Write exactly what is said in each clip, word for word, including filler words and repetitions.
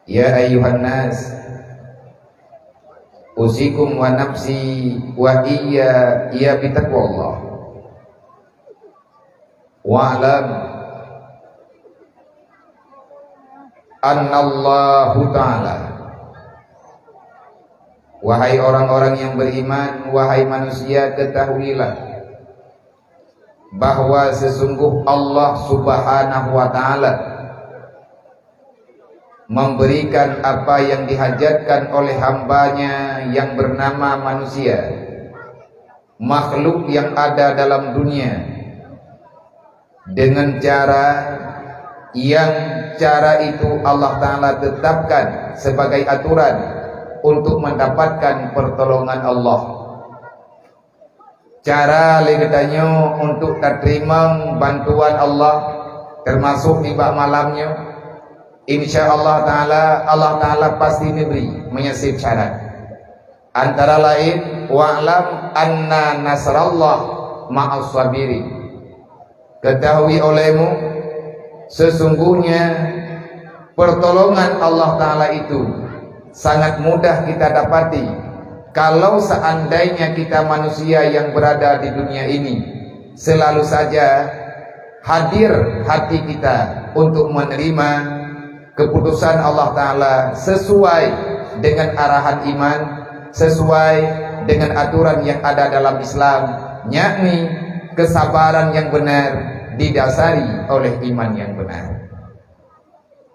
Ya ayyuhan nas, usikum wa nafsi wa iyya, ya bitaqwallah. Wa'lam annallahu ta'ala. Wahai orang-orang yang beriman, wahai manusia, ketahuilah bahwa sesungguh Allah Subhanahu wa Ta'ala memberikan apa yang dihajatkan oleh hambanya yang bernama manusia, makhluk yang ada dalam dunia, dengan cara yang cara itu Allah Ta'ala tetapkan sebagai aturan untuk mendapatkan pertolongan Allah. Cara lé geutanyoe untuk tateurimong bantuan Allah, teumasok nibak malam nyoe, insya Allah Ta'ala, Allah Ta'ala pasti neubri meunyoe seb syarat. Antara laén, "Wa'lam anna nasrallah ma'as sabirin." Ketahui olehmu, sesungguhnya pertolongan Allah Ta'ala itu sangat mudah kita dapati kalau seandainya kita manusia yang berada di dunia ini selalu saja hadir hati kita untuk menerima keputusan Allah Ta'ala sesuai dengan arahan iman, sesuai dengan aturan yang ada dalam Islam, yakni kesabaran yang benar didasari oleh iman yang benar.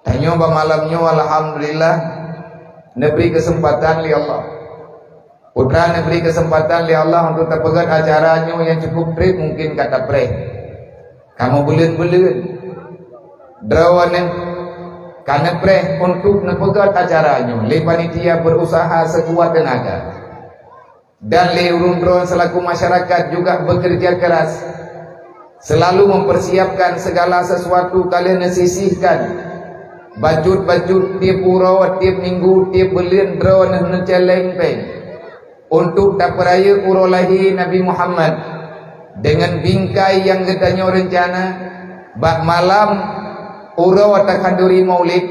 Tanyoe bak malam nyoe, alhamdulillah, neubri keuseumpatan lé Allah. Putra neubri keuseumpatan lé Allah untuk tapeugét acara nyoe nyang cukup treb mungken ka tapreh. Kamoe buleuen-buleuen. Droeneuh ka neupreh untuk neupeugét acara nyoe lé panitia berusaha sekuat tenaga. Dan lé ureuëng droe selaku masyarakat juga bekerja keras, selalu mempersiapkan segala sesuatu ka lheueh neusisihkan bacut-bacut tiep uroe, tiep minggu, tiep buleuen droeneuh neucaleng péng untuk tapeurayeuk uroe lahé Nabi Muhammad. Deungon bingkai nyang geutanyoe reuncana, bak malam uroe takhanduri Maulid,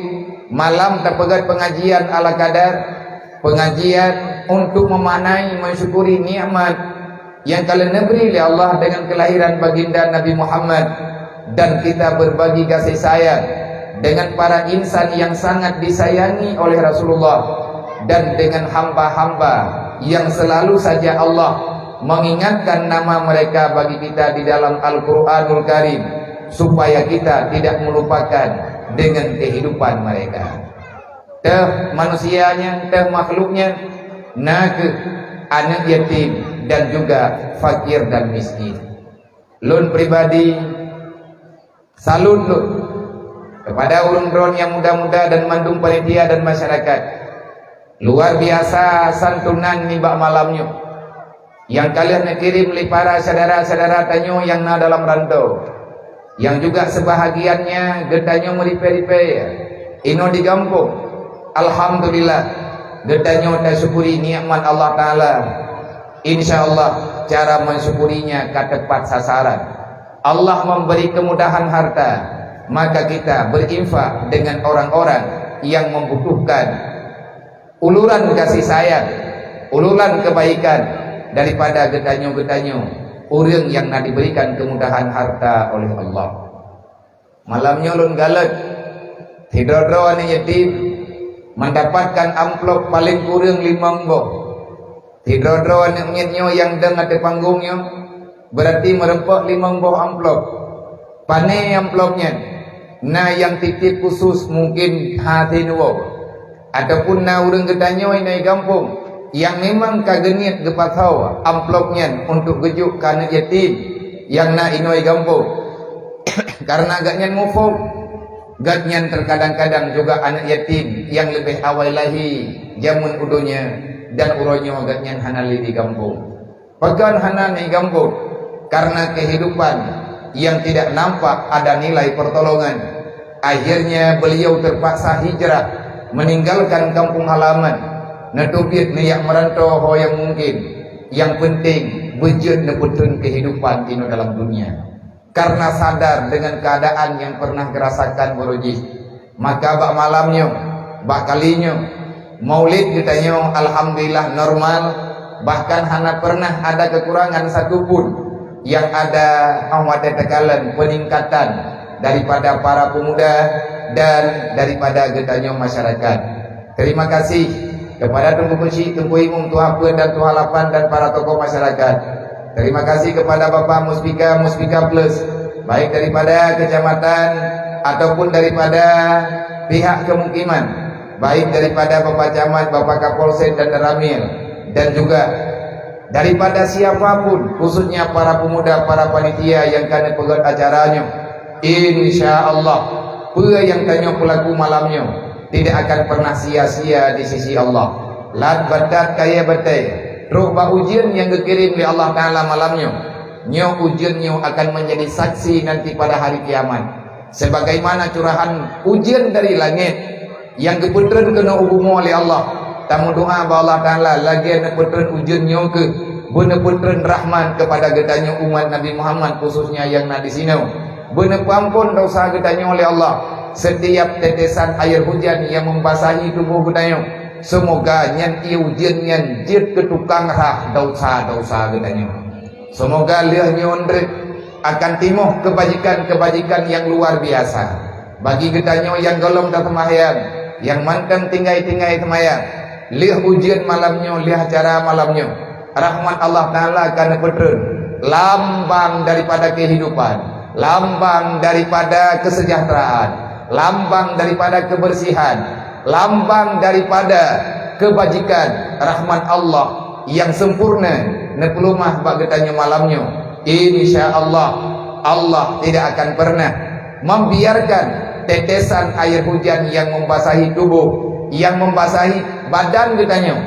malam tapeugét pengajian ala kadar, pengajian untuk memaknai mensyukuri nikmat nyang ka lheueh neubri lé Allah deungon kelahiran baginda Nabi Muhammad, dan kita berbagi kasih sayang dengan para insan yang sangat disayangi oleh Rasulullah dan dengan hamba-hamba yang selalu saja Allah mengingatkan nama mereka bagi kita di dalam Al-Quranul Karim, supaya kita tidak melupakan dengan kehidupan mereka. Teuh manusianya, teuh makhluknya, na kheueh aneuëk yatim dan juga fakir dan miskin. Lôn pribadi salut lôn kepada ureuëng droe nyang muda-muda dan mandum panitia dan masyarakat. Luar biasa santunan nibak malam nyoe nyang ka lheueh neukirém lé para syedara-syedara tanyoe nyang na dalam rantau, nyang juga seubahagiannya geutanyoe meuripée-ripée inoe di gampông. Alhamdulillah, geutanyoe tasyukuri nikmat Allah Taala. Insya Allah, cara mensyukurinya ka tepat sasaran. Allah memberi kemudahan harta, maka kita berinfak dengan orang-orang yang membutuhkan. Uluran kasih sayang, uluran kebaikan daripada geutanyoe-geutanyoe, ureuëng nyang na diberikan kemudahan harta oleh Allah. Malam nyoe lôn galak, sidroe-droe aneuëk yatim mendapatkan amplop paleng kureueng limong boh. Sidroe-droe aneuëk miet nyoe nyang dong ateueh panggong nyoe, beurati meurumpok limong boh amplop. Pané amplop nyan? Na nyang tieb-tieb khusus mungken hase neuwoe, ataupun na ureuëng geutanyoe inoe gampông nyang memang ka geuniet geupasoe amplop nyan untuk geujok keu aneuëk yatim nyang na inoe gampông. Karena gobnyan muphom, gobnyan teukadang-kadang juga aneuëk yatim nyang leubeh awai lahé jameun u donya, dan uroe nyoe gobnyan hana lé di gampông. Pakon hana lé di gampông? Karena kehidupan yang tidak nampak ada nilai pertolongan. Akhirnya beliau terpaksa hijrah, meninggalkan kampung halaman, neuteubiet neujak meurantau ho nyang mungken. Nyang penting, beujeuet neupeutheun kehidupan inoe dalam dunia. Karena sadar dengan keadaan yang pernah geurasakan baroe jih, maka bak malam nyoe, Bak kali nyoe, maulid geutanyoe alhamdulillah normal, bahkan hana pernah ada kekurangan satu pun. Nyang ada 'oh watèe takalon peningkatan daripada para pemuda dan daripada geutanyoe masyarakat. Terima kasih kepada Teungku Keuchik, Teungku Imum, Tuha Peuet dan Tuha Lapan dan para tokoh masyarakat. Terima kasih kepada Bapak Muspika, Muspika Plus, baik daripada kecamatan ataupun daripada pihak kemukiman, baik daripada Bapak Camat, Bapak Kapolsek dan Danramil, dan juga daripada siapa pun, khususnya para pemuda, para panitia nyang ka neupeugöt acara nyoe. Insya Allah, peue nyang tanyoe peulaku malam nyoe tidak akan pernah sia-sia di sisi Allah. Lat batat kayèe batèe, trok bak ujeuen nyang geukirém lé Allah Taala malam nyoe. Nyoe ujeuen nyoe akan menjadi saksi nanti pada hari kiamat. Sebagaimana curahan ujeuen dari langét nyang geupeutreun keunoe u bumoe lé Allah, tameudoa bak Allah Taala lagèe neupeutreun ujeuen nyoe keuh, beuneupeutrön rahmat kepada geutanyoe umat Nabi Muhammad, khususnya nyang na disinoe. Beuneupeuamphon desya geutanyoe lé Allah, setiap tetesan air hujan yang membasahi tubuh geutanyoe. Semoga nyan ié ujeuen nyan jeuet keu tukang rhah desya-desya geutanyoe. Semoga lheueh nyoe treb akan timoh keubajikan-keubajikan nyang luar biasa. Bagi geutanyoe nyang gohlom taseumahyang, nyang mantong tinggai-tinggai seumayang, lheueh ujeuen malam nyoe, lheueh acara malam nyoe, rahmat Allah Taala ka neupeutrön, lambang daripada kehidupan, lambang daripada kesejahteraan, lambang daripada kebersihan, lambang daripada kebajikan, rahmat Allah yang sempurna neupeuleumah bak geutanyoe malam nyoe. Insya Allah, Allah tidak akan pernah membiarkan tetesan air hujan yang membasahi tubuh, yang membasahi badan geutanyoe.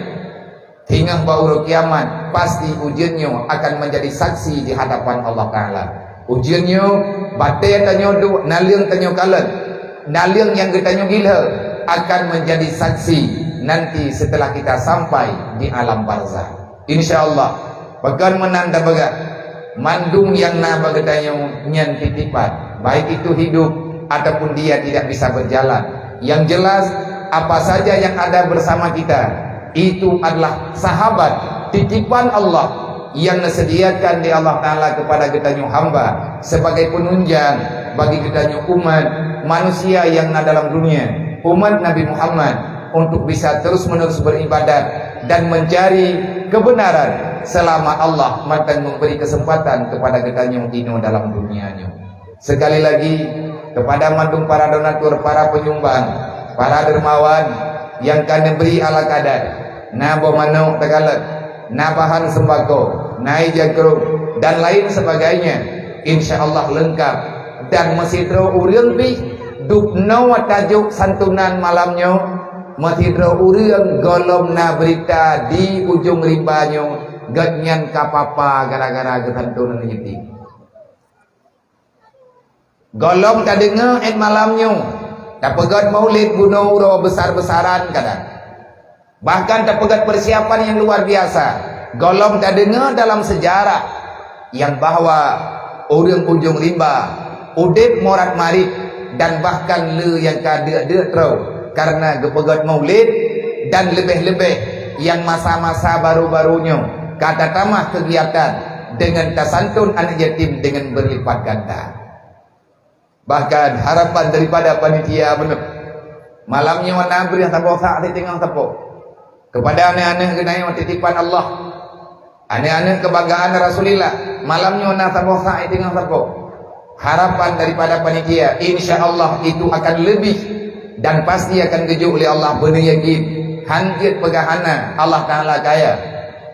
Singoh bak uroe kiamat, pasti ujeuen nyoe akan menjadi saksi di hadapan Allah Taala. Ujeuen nyoe, batèe tanyoe duek, naleueng tanyoe kalon, naleueng nyang geutanyoe gileue akan menjadi saksi nanti setelah kita sampai di alam barzakh. Insya Allah, pakon meunan tapeugah, mandum nyang na bak geutanyoe nyan titipan, baik itu hidup ataupun dia tidak bisa berjalan. Yang jelas, apa saja yang ada bersama kita, itu adalah sahabat titipan Allah yang disediakan di Allah Taala kepada geutanyoe hamba sebagai penunjang bagi geutanyoe umat manusia yang na dalam dunia, umat Nabi Muhammad, untuk bisa terus-menerus beribadat dan mencari kebenaran selama Allah mantong memberi kesempatan kepada geutanyoe inoe dalam dunia nyoe. Sekali lagi, kepada mandum para donatur, para penyumbang, para dermawan yang ka neubri ala kadar, na boh manok takalon, na bahan sembako, na ija krong, dan lain sebagainya, insya Allah lengkap. Dan meusidroe ureuëng pih dubnoe tajok santunan malam nyoe, meusidroe ureuëng gohlom na beurita di ujong rimba nyoe, gobnyan ka papa gara-gara geusantunan yatim. Gohlom tadeungoe 'et malam nyoe, tapeugöt maulid bunoe uroe besar-besaran kadang. Bahkan tapeugöt persiapan yang luar biasa. Gohlom tadeungoe dalam sejarah yang bahwa ureuëng ujong rimba, udeb morat marit, dan bahkan le nyang ka deuk-deuk troe karena geupeugöt maulid, dan leubeh-leubeh nyang masa-masa baru-baru nyoe ka tatamah keugiatan deungon tasantun aneuk yatim deungon beurlipat ganda. Bahkan harapan daripada panitia beuneuh, malam nyoe na breueh saboh sak siteungoh sapo kepada aneuk-aneuk geutanyoe titipan Allah, aneuk-aneuk keubanggaan Rasulullah. Malam nyoe na saboh sak siteungoh sapo. Harapan daripada panitia, insya Allah itu akan lebih dan pasti akan geujok lé Allah, beuneuyakin, han jeuet peugah hana, Allah Taala kaya.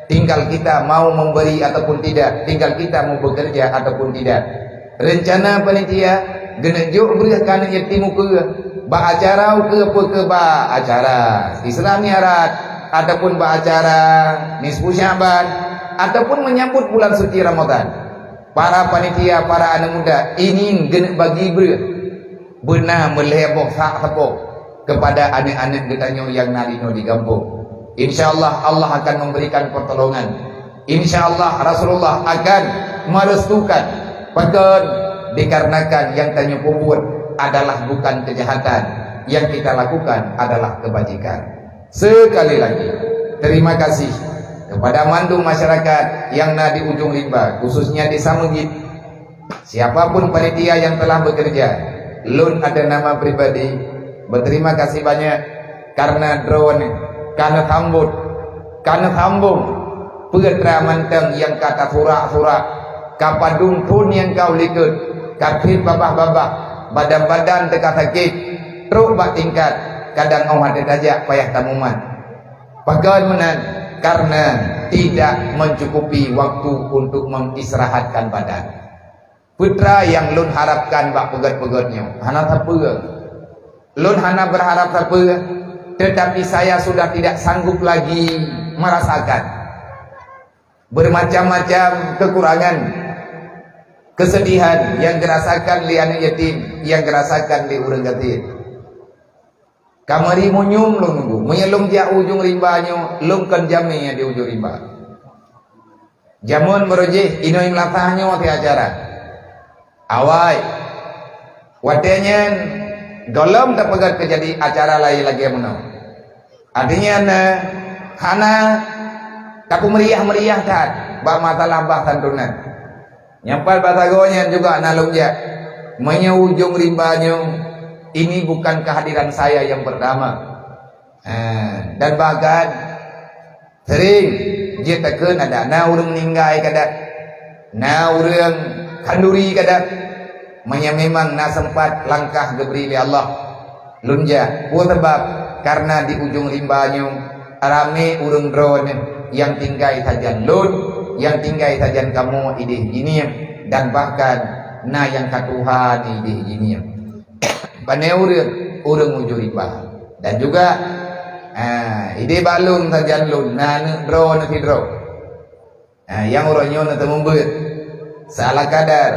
Tinggal kita mau memberi ataupun tidak, tinggal kita mau bekerja ataupun tidak. Reuncana panitia geuneuk jok breueh keu aneuk yatim ukeue bak acara ukeue, peu keu bak acara Isra Mi'raj, ataupun bak acara Nisfu Sya'ban, ataupun menyambut bulan suci Ramadan. Para panitia, para aneuk muda ingin geuneuk bagi breueh beuna meulhèe boh sak sapo kepada aneuk-aneuk geutanyoe nyang na inoe di gampông. Insya Allah, Allah akan memberikan pertolongan. Insya Allah, Rasulullah akan merestukan. Pakon? Dikarenakan nyang tanyoe peubuet adalah bukan kejahatan, yang kita lakukan adalah kebajikan. Sekali lagi, terima kasih kepada mandum masyarakat yang na di Ujong Rimba, khususnya Desa Meugit. Siapapun panitia yang telah bekerja, lôn atas nama pribadi, berterima kasih banyak karena droeneuh ka neusambot, ka neusambong peue teuma mantong nyang ka tasurak-surak, ka padum thon nyang ka u likot, ka pih babah-babah, badan-badan teuka sakét, trok bak tingkat, kadang óh até tajak payah tamumat. Pakon meunan? Karena tidak mencukupi waktu untuk mengistirahatkan badan. Peue teuma nyang lôn harapkan bak peugét-peugét nyoe, hana sapeue. Lôn hana berharap sapeue, tetapi saya sudah tidak sanggup lagi merasakan bermacam-macam kekurangan, kesedihan yang dirasakan lé aneuk yatim, yang dirasakan lé ureuëng gasien. Ka meuri munyueng lôn nunggu. Meunyoe lôn jak u Ujong Rimba nyoe, lôn kon jamé di Ujong Rimba. Jameun barô jih, inoe meulasah nyoe ti acara. Awai. Watée nyan, gohlom tapeugét keu jadi acara laén lagée meunoe. Artinya na hana tapeumeriah-meriah that bak masalah bah santunan. Nyang pat bak sagoe nyan juga na lôn jak. Meunyoe Ujong Rimba nyoe, ini bukan kehadiran saya yang pertama. Ha, dan bahkan sering jeuet takheun adak na ureuëng meuninggai kadang, na ureuëng khanduri kadang. Meunyoe memang na sempat langkah geubri lé Allah, lôn jak. Peue sabab? Karena di Ujong Rimba nyoe ramé ureuëng droeneuh nyang tinggai sajan lôn, nyang tinggai sajan kamoe idéh jih nyoe, dan bahkan na nyang ka tuha idéh jih nyoe. Pane ureuëng, ureuëng Ujong Rimba. Dan juga, ha, idéh bak lôn sajan lôn na aneuk droeneuh sidroe. Ha, nyang uroe nyoe na teumeubeuet seala kadar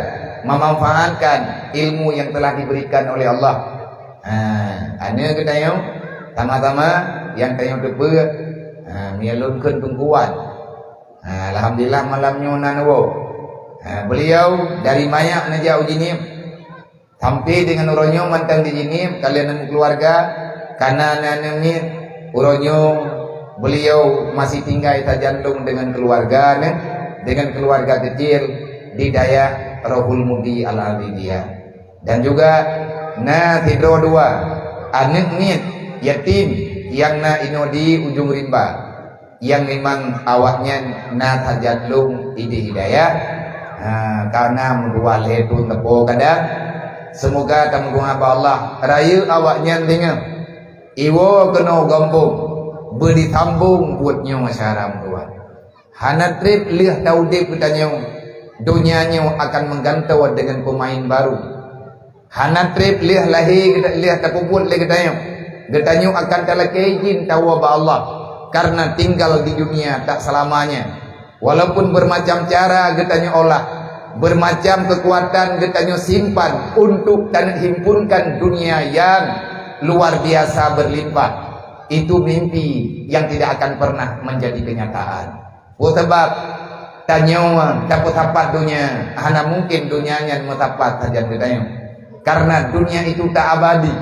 memanfaatkan ilmu yang telah diberikan oleh Allah. Ha, aneuk geutanyoe sama-sama nyang tanyoe teupeue, ha, meunyoe lôn kheun Teungku Wan. Ha, alhamdulillah malam nyoe na neuwoe. Ha, beliau dari Mayak neujak u Jeunieb. Sampai dengan uroe nyoe mantong di Jeunieb, ka lheueh neukeuluwarga, ka na aneuk miet, uroe nyoe beliau masih tinggai sajan lôn dengan keluarga nyan, dengan keluarga kecil di dayah Rohul Mudi Al-Aribia. Dan juga na sidroe dua aneuk miet yatim nyang na inoe di Ujong Rimba. Nyang memang awaknyan na sajan lôn idéh hidayah, ha, karena meudua lhée thon teupo kadang. Semoga tameudoá bak Allah rayeuk awaknyan deungoe. Iwoe keunoe gampông, beuri sambong buet nyoe syara meudoá. Hana treb lheueh taudeb geutanyoe, donya nyoe akan meugantoe deungon peumaén barô. Hana treb lheueh lahé geuta-, lheueh tapeubuet lé geutanyoe, geutanyoe akan talakée idhin tawoe bak Allah, karena tinggal di dunia tak selamanya. Walaupun bermacam cara geutanyoe olah, bermacam kekuatan geutanyoe simpan untuk taneuk himpunkan dunia yang luar biasa berlimpah, itu mimpi yang tidak akan pernah menjadi kenyataan. Peue sabab? Tanyoe tapeusapat donya, hana mungkin donya nyan meusapat sajan geutanyoe. Karena dunia itu tak abadi.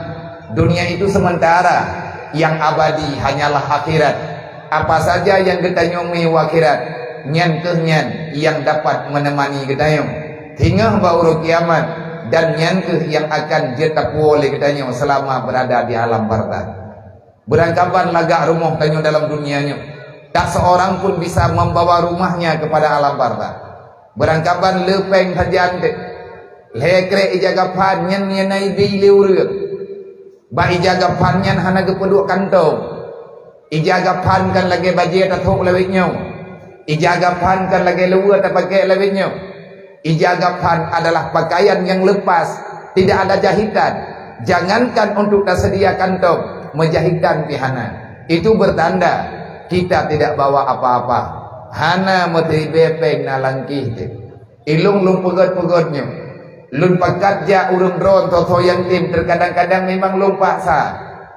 Dunia itu sementara. Yang abadi hanyalah akhirat. Apa saja yang geutanyoe mé u akhirat, nyan kheueh nyan yang dapat menemani geutanyoe singoh bak uroe kiamat, dan nyan kheueh yang akan jeuet tapuwoe lé geutanyoe selama berada di alam barzakh. Beurangkaban lagak rumoh tanyoe dalam dunia nyoe, tak seorang pun bisa membawa rumahnya kepada alam barzakh. Beurangkaban le péng sajan teuh, lhée krek ija gaphan nyan nyang na ibi lé ureuëng. Bak ija gaphan nyan hana geupeuduek kantong. Ija gaphan kan lagée bajée tathok lawét nyoe. Ija gaphan kan lagée luweue tapakék lawét nyoe. Ija gaphan adalah pakaian yang lepas, tidak ada jahitan. Jangankan untuk tasedia kantong, meujahitan pih hana. Itu bertanda kita tidak bawa apa-apa. Hana meuteuribée péng na langkih teuh. Ilong lôn peugét-peugét nyoe. Lôn pakat jak ureuëng droe soe-soe nyang tem, terkadang-kadang memang lôn paksa.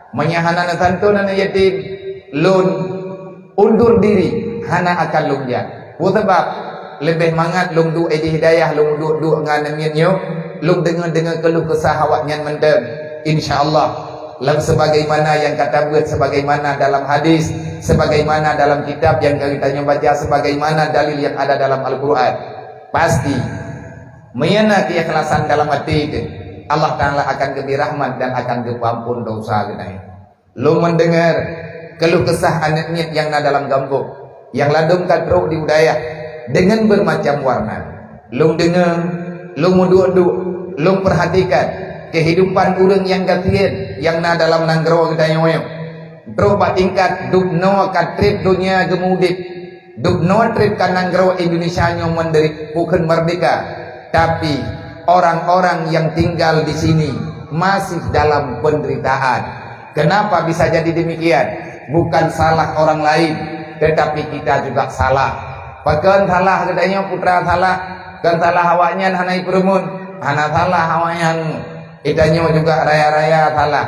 Meunyoe hana neusanton aneuk yatim, lôn undur diri, hana akan lôn jak. Peue sabab? Leubeh mangat lôn duek idéh hidayah, lôn duek-duek ngon aneuk miet nyoe, lôn deungoe-deungoe keuluh keusah awaknyan mantong. Insya Allah, Lam sebagaimana yang kata buat, sebagaimana dalam hadis, sebagaimana dalam kitab yang geutanyoe baca, sebagaimana dalil yang ada dalam Al-Quran. Pasti, meuyana keikhlasan dalam hati itu, Allah Ta'ala akan geubri rahmat dan akan geupeuampun dosa geutanyoe. Lôn mendengar keluh kesah aneuk miet nyang na dalam gampông, nyang ladôm ka trok di udayah dengan bermacam warna. Lôn deungoe, lôn meuduek-duek, lôn perhatikan kehidupan ureuëng nyang gasien nyang na dalam nanggroe geutanyoe nyoe. Trok bak tingkat dubnoe ka treb donya geumudeb, dubnoe treb ka nanggroe Indonesia nyoe meundeurit bukon merdeka, tapi orang-orang yang tinggal di sini masih dalam penderitaan. Kenapa bisa jadi demikian? Bukan salah orang lain, tetapi kita juga salah. Pakon salah geutanyoe putra salah? Kon salah awaknyan hana ipeureumeun, hana salah awaknyan. Geutanyoe juga raya-raya salah.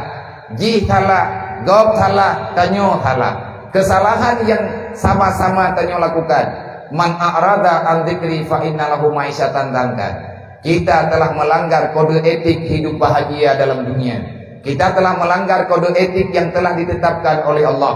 Jih salah, gob salah, tanyoe salah. Kesalahan yang sama-sama tanyoe lakukan. Man a'rada an dzikri fa inna lahu ma'isyatan dzanka. Kita telah melanggar kode etik hidup bahagia dalam dunia. Kita telah melanggar kode etik yang telah ditetapkan oleh Allah.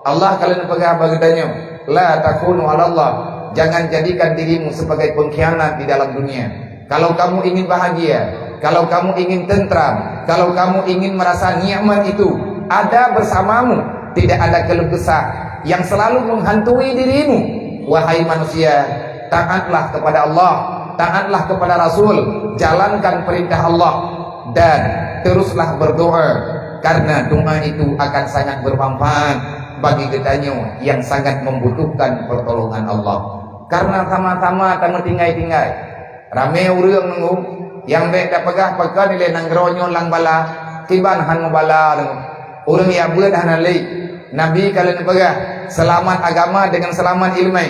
Allah ka lheueh peugah bak geutanyoe, "La takunu 'alallah." Jangan jadikan dirimu sebagai pengkhianat di dalam dunia. Kalau kamu ingin bahagia, kalau kamu ingin tentram, kalau kamu ingin merasa nikmat itu ada bersamamu, tidak ada keluh kesah yang selalu menghantui dirimu, wahai manusia, taatlah kepada Allah, taatlah kepada Rasul, jalankan perintah Allah, dan teruslah berdoa, karena doa itu akan sangat bermanfaat bagi geutanyoe yang sangat membutuhkan pertolongan Allah. Karena sama-sama tameutinggai-tinggai, ramé ureuëng nunggu nyang bék tapeugah pakon ilée nanggroe nyoe lam bala, kiban hana bala nunggu. Ureuëng nyang beuet hana lé. Nabi ka lheueh peugah, seulamat agama dengan seulamat iéleumé.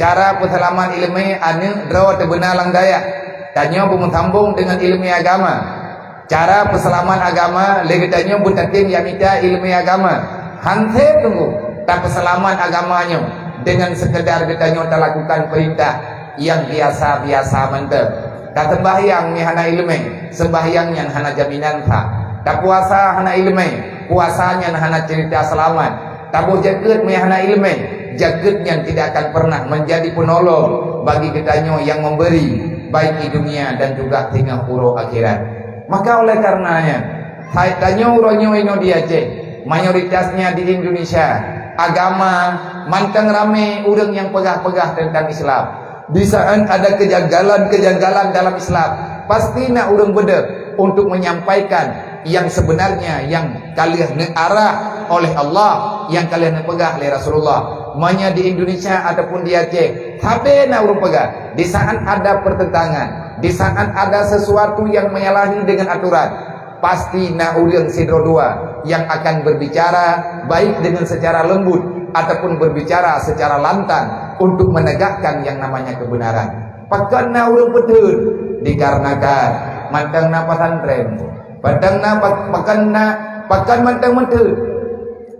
Cara peuseulamat iéleumé aneuëk droe teubeuna lam dayah. Tanyoe beumeusambong deungon iéleumé agama. Cara peuseulamat agama lé geutanyoe beutatem nyang mita iéleumé agama. Hana sép teungku tapeuseulamat agama nyoe deungon seukeudar geutanyoe talakukan peurintah nyang biasa-biasa mantong. Taseumbahyang meuhana iéleumé, seumbahyang nyan hana jaminan sah. Tapuasa hana iéleumé, puasa nyan hana ceurita seulamat. Taboh jakeuet meuhana iéleumé, jakeuet nyan tidak akan pernah menjadi penolong bagi geutanyoe nyang memberi, baik di dunia dan juga teungoh uroe akhirat. Maka oleh karenanya, hai tanyoe uroe nyoe inoe di Aceh, mayoritasnya di Indonesia, agama mantong ramé ureuëng nyang peugah-peugah tentang Islam. Di saat ada kejanggalan-kejanggalan dalam Islam, pasti na ureuëng beudôh untuk menyampaikan yang sebenarnya yang ka lheueh neuarah oleh Allah, yang ka lheueh neupeugah lé Rasulullah. Manya di Indonesia ataupun di Aceh, sabe na ureuëng peugah, di saat ada pertentangan, di saat ada sesuatu yang menyalahi dengan aturan, pasti na ureuëng sidroe dua yang akan berbicara, baik dengan secara lembut ataupun berbicara secara lantang untuk menegakkan yang namanya kebenaran. Pakon na ureuëng peutheun? Dikarenakan mantong na pesantren. Pakon na, pakon na, pakon mantong meutheun?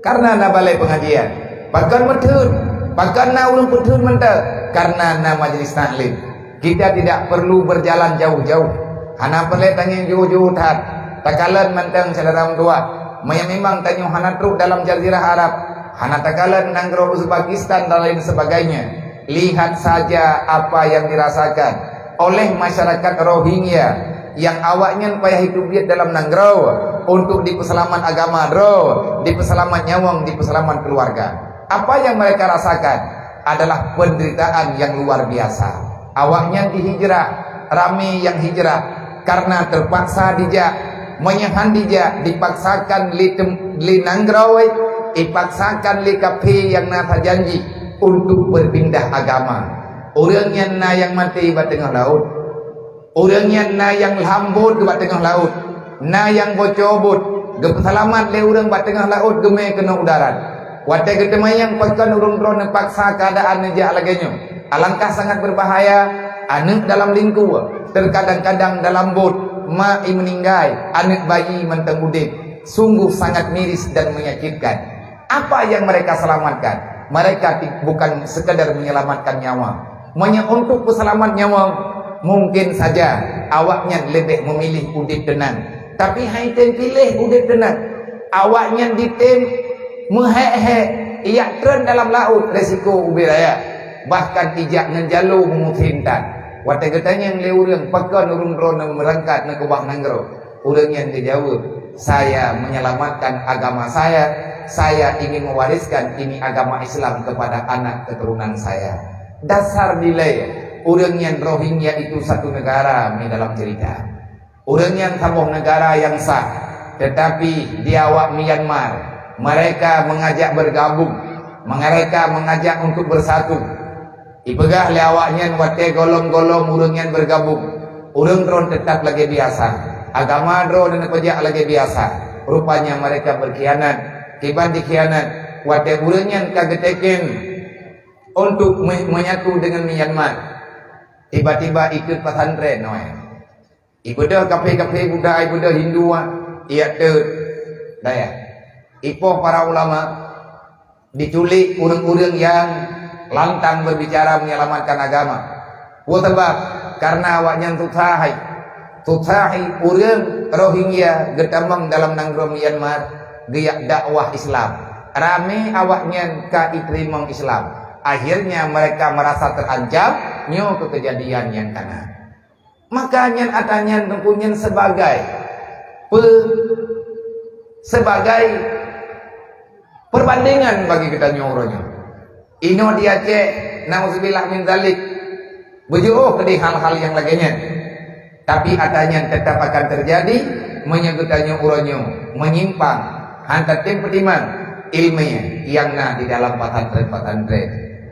Karena na balai pengajian. Pakon meutheun? Pakon na ureuëng peutheun mantong? Karena na majelis taklim. Kita tidak perlu berjalan jauh-jauh. Hana peureulée tangieng jauh-jauh that. Takalon mantong syedara meutuwah. Meunyoe memang tanyoe hana trok dalam jazirah Arab, hana takalon nanggroe Uzbekistan dan lain sebagainya. Lihat saja apa yang dirasakan oleh masyarakat Rohingya yang awaknyan payah hidup biet dalam nanggroe untuk dipeuseulamat agama droe, dipeuseulamat nyawöng, dipeuseulamat keuluwarga. Apa yang mereka rasakan adalah penderitaan yang luar biasa. Awaknyan dihijrah, ramé nyang hijrah karena terpaksa dijak. Meunyoe han dijak, dipaksakan lé tem-, lé nanggroe, dipaksakan lé kafé nyang na sajanji untuk berpindah agama. Ureuëng nyan na nyang maté bak teungoh laôt. Ureuëng nyan na nyang lham bot bak teungoh laôt, na nyang bocor bot, geupeuseulamat lé ureuëng bak teungoh laôt geumé keunoe u darat. Watée geuteumayang pakon ureuëng droe neupaksa keuadaan neujak lagée nyoe. Alangkah sangat berbahaya, aneuëk dalam lingkue, terkadang-kadang dalam bot, ma i meuninggai, aneuëk bayi mantong udeb. Sungguh sangat miris dan menyakitkan. Apa yang mereka selamatkan? Mereka ti-, bukan sekadar menyelamatkan nyawa. Meunyoe untuk peuseulamat nyawa, mungkin saja awaknyan leubeh memilih udeb teunang. Tapi hai tem piléh udeb teunang. Awaknyan jitem meuhék-hék, ijak treun dalam laôt, resiko ubé raya. Bahkan ijak ngon jalo meumusim tan. Watée geutanyong lé ureuëng, "Pakon ureuëng droeneuh meurangkat neukeubah nanggroe?" Ureuëng nyan geujaweueb, "Saya menyelamatkan agama saya. Saya ingin mewariskan ini agama Islam kepada anak keturunan saya." Dasar dilée ureuëng nyan Rohingya itu satu negara, mi dalam cerita. Ureuëng nyan saboh negara nyang sah, tetapi di awak Myanmar, mereka mengajak bergabung, mereka mengajak untuk bersatu. Ipeugah lé awaknyan watée golom-golom ureuëng nyan bergabung, ureuëng droe teutab lagée biasa, agama droe neupeujak lagée biasa. Rupanya mereka berkhianat. Kiban dikhianat, watée ureuëng nyan ka geuteken untuk me-, menyatu dengan Myanmar, tiba-tiba ikot pesantren, noe. Ibeudôh kaphé-kaphé Buddha, ibeudôh Hindu, ah, iyak teut dayah. Ipoh para ulama, diculik ureuëng-ureuëng nyang lantang berbicara menyelamatkan agama. Peue sabab? Karena awaknyan susah hai. Susah hai ureuëng Rohingya geutamong dalam nanggroe Myanmar, geujak dakwah Islam. Ramé awaknyan ka iteurimong Islam. Akhirnya mereka merasa terancam, nyoe keu keujadian nyang kana. Maka nyan atra nyan Teungku nyan sebagai pe-, sebagai perbandingan bagi geutanyoe uroe nyoe. Inoe di Aceh, nauzubillah min zalik, beujeuôh keudeh hal-hal nyang lagée nyan. Tapi atra nyan teutap akan teujadi meunyoe geutanyoe uroe nyoe meunyimpang, hana tatem peutimang iéleumé nyang na di dalam pesantren-pesantren.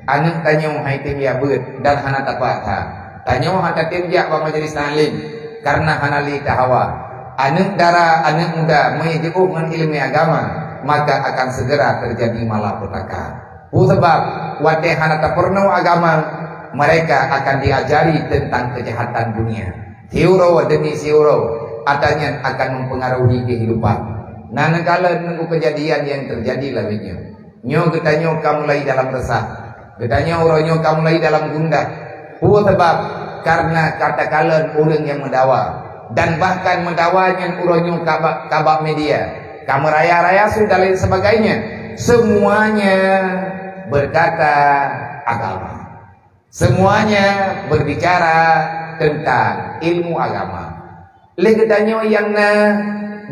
Aneuëk tanyoe hai tem jak beuet dan hana tapat that. Tanyoe hana tatem jak bak majelis taklim, kareuna hana lé tahawa. Aneuëk dara, aneuëk muda meunyoe jiôh ngon iéleumé agama, maka akan segera teujadi malapetaka. Peue sabab? Watée hana tapeurunoe agama, mereka akan diajari teuntang keujahatan dunia. Siuroe demi siuroe, atra nyan akan mempengaruhi kehidupan. Na neukalon nunggu keujadian nyang teujadi lagée nyoe. Nyoe geutanyoe ka mulai dalam resah. Geutanyoe uroe nyoe ka mulai dalam gundah. Peue sabab? Kareuna ka takalon ureuëng nyang meudawa. Dan bahkan meudawa nyan uroe nyoe ka bak, ka bak media. Ka meuraya-raya su dan lain sebagainya. Semuanya berkata agama. Semuanya berbicara tentang ilmu agama. Lé geutanyoe nyang na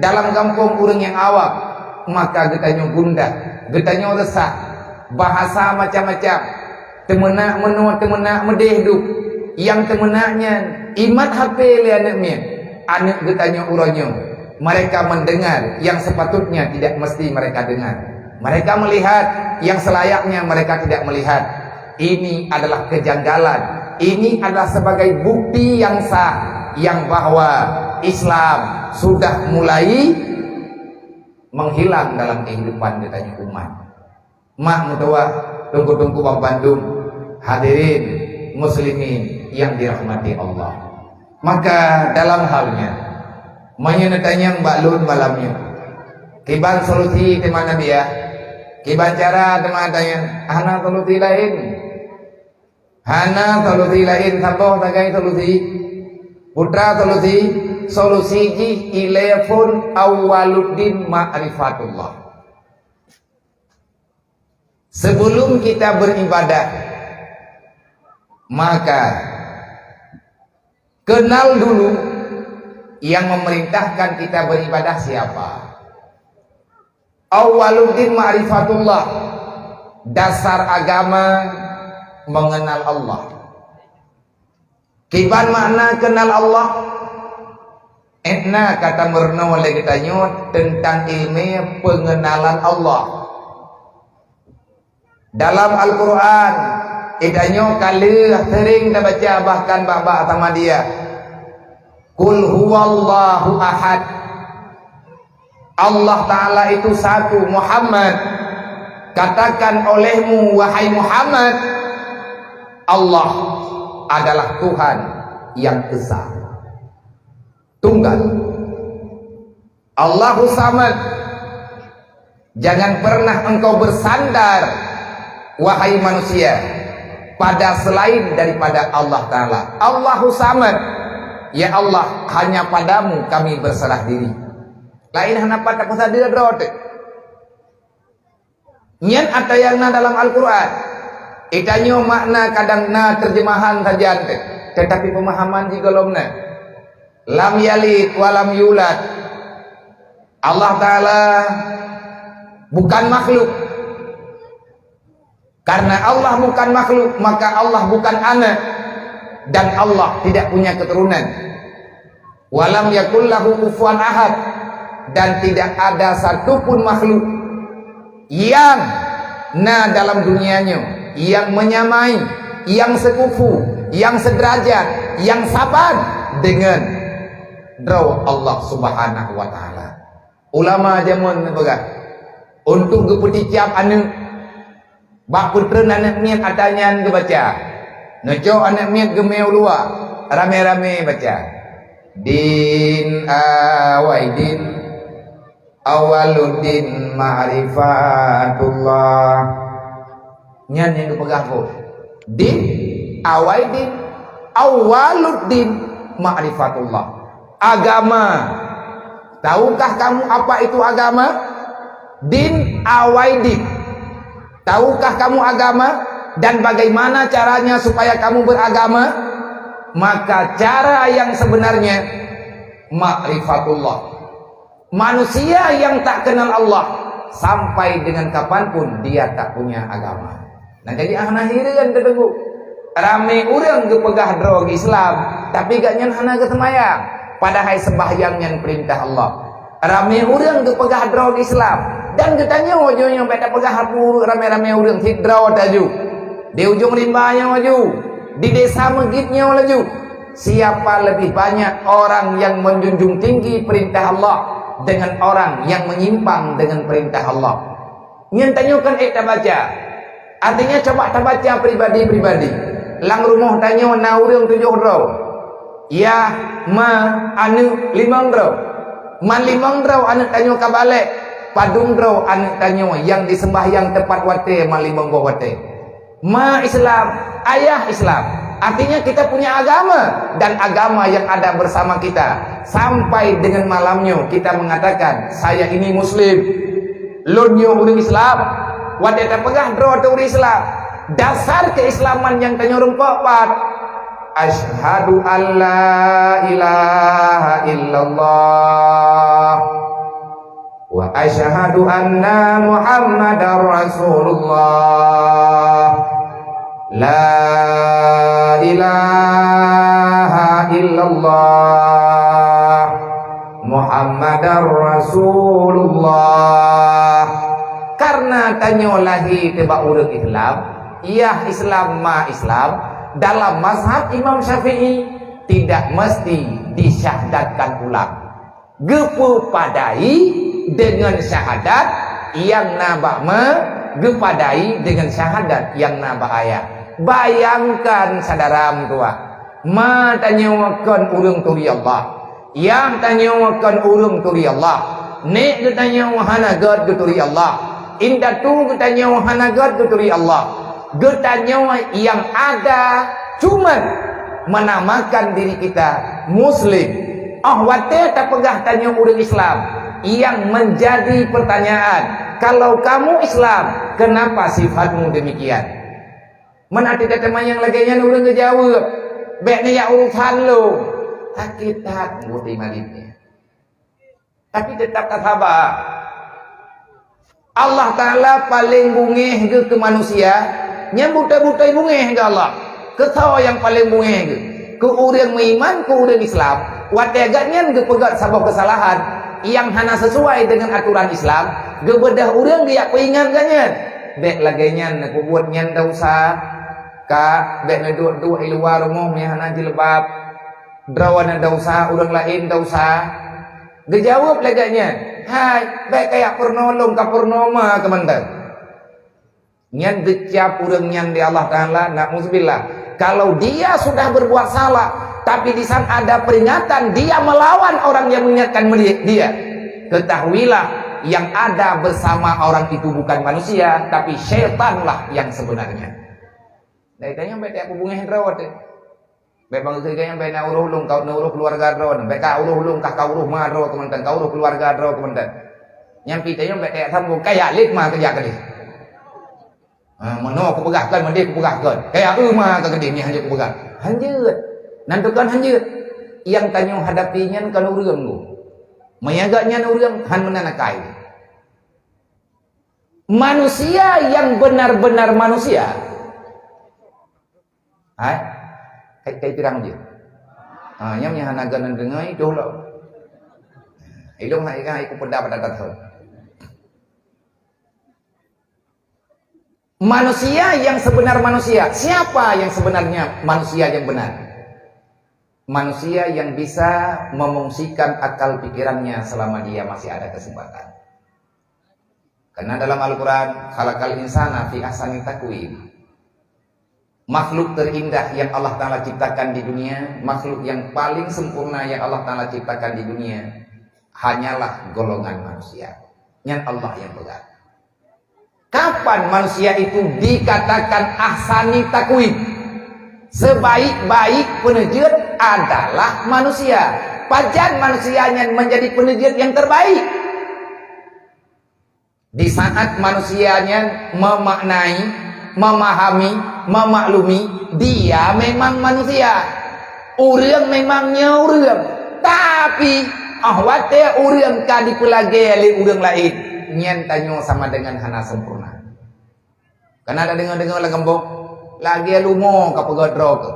dalam gampông ureuëng nyang awam, maka geutanyoe gundah, geutanyoe resah, bahasa macam-macam, teumeunak meunoe, teumeunak meudeh duek. Nyang teumeunak nyan imat H P lé aneuëk miet. Aneuëk geutanyoe uroe nyoe, mereka mendengar yang sepatutnya tidak mesti mereka dengar. Mereka melihat yang selayaknya mereka tidak melihat. Ini adalah kejanggalan. Ini adalah sebagai bukti yang sah, yang bahwa Islam sudah mulai menghilang dalam kehidupan geutanyoe umat. Mak meutuwah, teungku-teungku banmandum, hadirin muslimin yang dirahmati Allah. Maka dalam hal nyan, meunyoe neutanyong bak lôn malam nyoe, kiban solusi teuma Nabi ya? Kiban cara teuma tanyong? Hana solusi laén. Hana solusi laén, saboh sagai solusi. Peue solusi? Solusi jih ilée phon awwaluddin ma'rifatullah. Sebelum kita beribadah, maka kenal dulu yang memerintahkan kita beribadah siapa. Awwaluddin ma'rifatullah, dasar agama mengenal Allah. Kiban makna kenal Allah? Étna ka tameurunoe lé geutanyoe teuntang iéleumé peungenalan Allah. Dalam Al-Qur'an, geutanyoe ka lheueh seuring tabaca bahkan bak-bak Ahmadiyah. Qul huwallahu ahad. Allah Ta'ala itu satu, Muhammad. Katakan olehmu, wahai Muhammad, Allah adalah Tuhan yang Esa. Tunggal. Allahu Samad. Jangan pernah engkau bersandar, wahai manusia, pada selain daripada Allah Ta'ala. Allahu Samad. Ya Allah, hanya padamu kami berserah diri. Laén hana pat tapeusadeue droe teuh. Nyan ata nyang na dalam Al-Qur'an. Itanyoe makna kadang na terjemahan sajan teuh, tetapi pemahaman jih gohlom na. Lam yalid wa lam yulad. Allah Ta'ala bukan makhluk. Karena Allah bukan makhluk, maka Allah bukan anak dan Allah tidak punya keturunan. Walam yakul lahu kufuwan ahad, dan tidak ada satupun makhluk yang na dalam dunia nyoe yang menyamai, yang sekufu, yang sederajat, yang saban dengan droe Allah Subhanahu wa Ta'ala. Ulama jameun neupeugah, untuk geupeuticap aneuëk, bak peutreun aneuëk miet ata nyan geubaca. Neucok aneuëk miet geumé u luwa, ramé-ramé baca, "Din awaidin, awaluddin ma'rifatullah." Nyan nyang geupeugah boh. Din, awaidin, awaluddin, ma'rifatullah. Agama. Tahukah kamu apa itu agama? Din, awaidin. Tahukah kamu agama dan bagaimana caranya supaya kamu beragama? Maka cara yang sebenarnya ma'rifatullah. Manusia yang tak kenal Allah, sampai dengan kapanpun dia tak punya agama. Nah, jadi hana hireuen teudeungoe. Ramé ureuëng geupeugah droe Islam, tapi gobnyan hana geuseumayang, padahai sembahyang nyan perintah Allah. Ramé ureuëng geupeugah droe Islam, dan geutanyoe nyoe nyang bèk tapeugah ramé-, ramé-ramé ureuëng sidroe taju. Di ujong rimba nyoe laju, di desa Meugit nyoe laju. Siapa lebih banyak orang yang menjunjung tinggi perintah Allah dengan orang yang menyimpang dengan perintah Allah? Nyan tanyoe kan ék tabaca. Artinya, coba tabaca pribadi-pribadi. Lam rumoh tanyoe na ureuëng tujoh droe. Yah, ma, aneuëk limong droe. Man limong droe aneuëk tanyoe ka balek, padum droe aneuëk tanyoe nyang diseumbahyang teupat watée man limong boh watée. Ma Islam, ayah Islam. Artinya kita punya agama dan agama yang ada bersama kita. Sampai dengan malam nyoe kita mengatakan, "Saya ini muslim." Lôn nyoe ureuëng Islam. Watée tapeugah droe teuh ureuëng Islam, dasar keuislaman nyang tanyoe reumpok pat? Asyhadu an la ilaha illallah wa asyhadu anna Muhammadar Rasulullah. La ilaha illallah Muhammadar Rasulullah. Karena tanyoe lahé teuh bak ureuëng Islam, yah Islam, ma Islam, dalam mazhab Imam Syafi'i tidak mesti disyahdatkan ulang. Geupeupadai deungon syahadat nyang na bak ma, geupadai deungon syahadat nyang na bak ayah. Bayangkan, syedara meutuwah, ma tanyoe kon ureuëng turi Allah, yah tanyoe kon ureuëng turi Allah, nék geutanyoe hana gét geuturi Allah, indatu geutanyoe hana gét geuturi Allah. Geutanyoe nyang ada cuman menamakan diri kita Muslim. Óh watée tapeugah tanyoe ureuëng Islam, yang menjadi pertanyaan, "Kalau kamu Islam, kenapa sifatmu demikian?" Meunan teuma nyang lagée nyan ureuëng geujaweueb, "Bék neujak urusan lôn." Sakét that ngon iman nyan. Tapi teutap tasaba. Allah Ta'ala paleng beungéh geuh keu manusia, nyang beutôi-beutôi beungéh geuh Allah. Keu soe nyang paleng beungéh geuh? Keu ureuëng meuiman, keu ureuëng Islam. Watée gobnyan geupeugét saboh keusalahan nyang hana sesuai deungon aturan Islam, geubeudôh ureuëng geujak peuingat gobnyan. Bék lagée nyan, neupeubuet nyan desya. Ka, bék neuduek-duek i luwa rumoh meuhana jilbab. Droe na desya, ureuëng laén desya. Geujaweueb lé gobnyan, "Hai, bék kajak peurunoe lôn, ka peurunoe ma keuh mantong." Nyan geucab ureuëng nyan lé Allah Ta'ala, na'udzubillah. Kalau dia sudah berbuat salah, tapi di sana ada peringatan, dia melawan orang yang mengingatkan meli-, dia. Ketahuilah, yang ada bersama orang itu bukan manusia, tapi syaitanlah yang sebenarnya. Dari tanya baik tak hubungan droe teuh. Bèk bang keu gaya bèk na uroh lôn, ka na uroh keuluwarga droe, bèk ka uroh lôn, ka ka uroh ma droe keumantan, ka uroh keuluwarga droe keumantan. Nyang pih tanyoe bèk tajak sambông, ka jak lé ma keujak keudeh. Ha, meunoe kupeugah kon, meudeh kupeugah kon. Ka jak eu ma ka keudeh nyan hanjeuet kupeugah. Hanjeuet. Nan tukon hanjeuet. Nyang tanyoe hadapi nyan kon ureueng tu. Meunyoe gobnyan ureueng, han meunan akai. Manusia yang benar-benar manusia. Hai? Kai, kai pirang je. Ha, nyang, nyang hana geunan deungoe, idoh lom. Ilong hai, hai kupeugah pada datang. Manusia yang sebenar manusia. Siapa yang sebenarnya manusia yang benar? Manusia yang bisa memungsikan akal pikirannya selama dia masih ada kesempatan. Karena dalam Al-Quran, "Khalaqal insana fi ahsani taqwim." Makhluk terindah yang Allah Ta'ala ciptakan di dunia, makhluk yang paling sempurna yang Allah Ta'ala ciptakan di dunia, hanyalah golongan manusia. Nyan Allah yang peugah. Kapan manusia itu dikatakan ahsani taqwim? Sebaik-baik peuneujeut adalah manusia. Pajan manusia nyan menjadi peuneujeut yang terbaik? Di saat manusia nyan memaknai, memahami, memaklumi, dia memang manusia. Ureueng memang nyoe ureueng. Tapi, ah, watèe ureueng ka dipeulagèe lé ureueng laén, nyan tanyoe sama dengan hana sempurna. Kana tadeungoe-deungoe lam gampông, lagèe lumo ka peugöt droe keuh.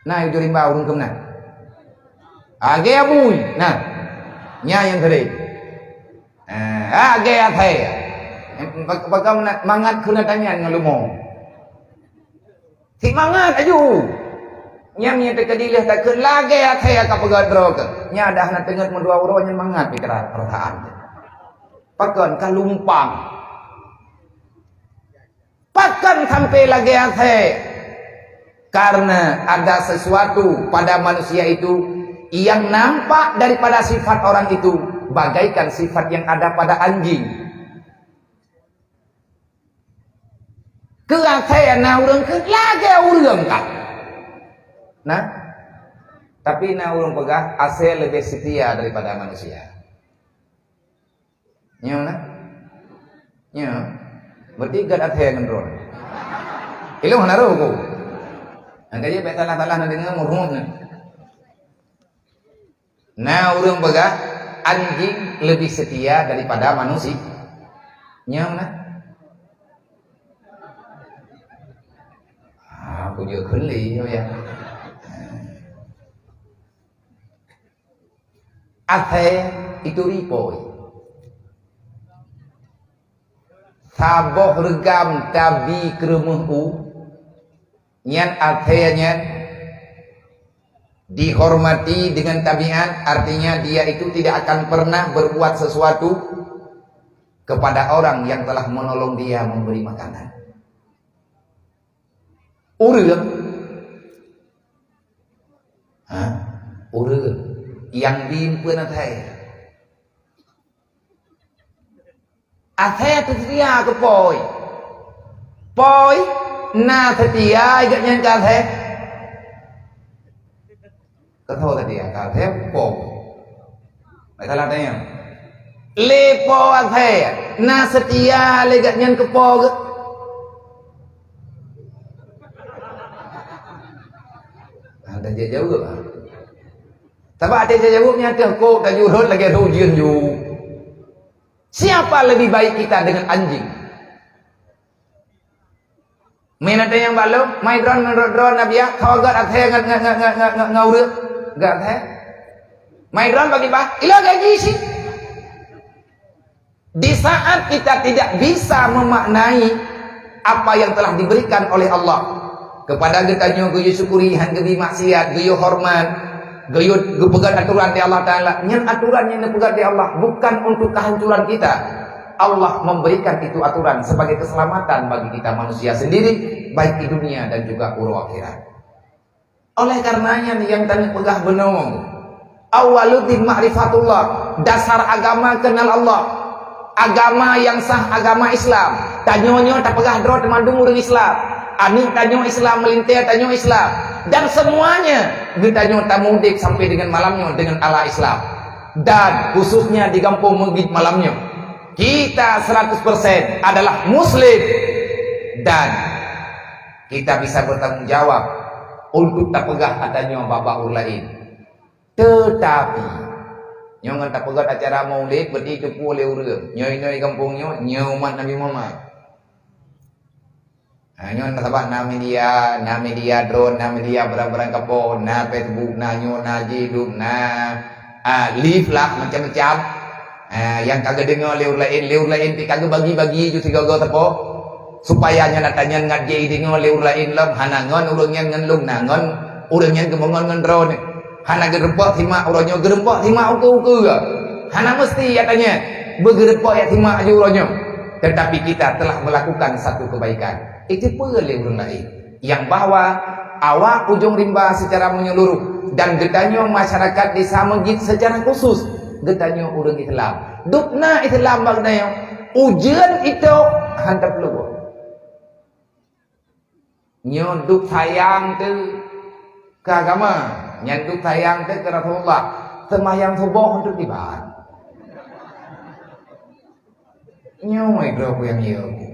Na, i ujông rimba ureueng keuh meunan. Lagèe abui, na. Nyan nyang keude. Eh, lagèe athèe. Bagaimana mangat keuneuk tanyan ngon lumo. Simangat laju. Nyang nyan teukeudi lheueh takheun lagèe athèe ka peugöt droe keuh. Nyan dah na teungeut meudua uroe nyan mangat pikiran perasaan. Pakon ka lumpang. Pakon sampai lagèe athèe? Karena ada sesuatu pada manusia itu yang nampak daripada sifat orang itu bagaikan sifat yang ada pada anjing. Keu athèe na ureueng keu lagèe ureueng ka. Nah, tapi na ureueng peugah athèe leubeh seutia daripada manusia. Nyoe na? Nyoe. Berarti gèt athèe ngon droe. Ilong hana roh ku. Angka jih bèk salah-salah na deungoe meurumoh na. Na ureueng peugah anjing lebih setia daripada manusia. Nyoe na? Ah, aku juga keli ya. Athèe itu ripoi. Saboh reugam tabi keureumoh u, nyan athèe nyan dihormati dengan tabiat, artinya dia itu tidak akan pernah berbuat sesuatu kepada orang yang telah menolong dia memberi makanan. Ureueng, ha? Ureueng nyang bimpeuen athèe. Athèe teusetia keu poi. Poi na seutia gobnyan keu athèe. Keu soe tadi ya, ka athèe po. Baiklah tanya. Lé po athèe, na seutia lé gobnyan keu po geuh? Ada dia jawab. Tapi ada dia jawab nyan teuh kok dah jurut lagi tu ujian ju. Siapa lebih baik kita dengan anjing? Meunan teuh nyang bak lôn, mai droen ngon droen Nabi, ka gèt athèe ngon, ngon, ngon ureueng. Gèt athèe. Mai droen bagi bah, ilôn gaji sih. Di saat kita tidak bisa memaknai apa yang telah diberikan oleh Allah kepada geutanyoe, geuyue syukuri, han geubri maksiat, geuyue hormat, geuyue geupeugöt aturan di Allah Taala. Nyan aturan nyang neupeugöt di Allah bukan untuk kehancuran kita. Allah memberikan itu aturan sebagai keselamatan bagi kita manusia sendiri, baik di dunia dan juga uroe akhirat. Oleh karenanya nyang tanyoe peugah bunoe, awwaluddin ma'rifatullah, dasar agama kenal Allah. Agama yang sah, agama Islam. Tanyoe nyoe tapeugah droe teumandum ureueng Islam. Aneuk tanyoe Islam, meulintèe tanyoe Islam. Dan semuanya geutanyoe tameudeb sampai dengan malam nyoe dengan ala Islam. Dan khususnya di gampông Meugit malam nyoe, kita seratus persen adalah Muslim. Dan kita bisa bertanggung jawab untuk tapeugah ata nyoe bak-bak ureueng laén. Teutapi, nyoe ngon tapeugét acara maulid, beuti teupeue lé ureueng. Nyoe, nyoe gampông nyoe, nyoe umat Nabi Muhammad. Ha, nyoe na sabab na media, na media droen, na media barang-barang kapo, na Facebook, na nyoe, na jih, na, ah, live lah, macam-macam. Ah, nyang ka geudeungoe lé ureueng laén, lé ureueng laén pih ka geubagi-bagi ju sigoe-goe sapo. Supaya nyan ata nyan ngat jideungoe lé ureueng laén lom, hana ngon ureueng nyan ngon lôn, na ngon ureueng nyan geumeungon ngon droeneuh. Hana geurumpok simak uroe nyoe, geurumpok simak ukeue-ukeue. Hana meusti ata nyan beugeureumpok jak simak aju uroe nyoe. Tetapi kita telah melakukan satu kebaikan. Itu peue lé ureueng laén. Nyang bahwa awak Ujong Rimba secara menyeluruh dan geutanyoe masyarakat Desa Meugit secara khusus, geutanyoe ureueng Islam. Dubna Islam bak geutanyoe, ujeuen itôk han tapeuleubôh. Nyoe dub sayang teuh keu agama, nyan dub sayang teuh keu Rasulullah. Seumayang suboh untuk tiban. Nyoe droe nyang yue.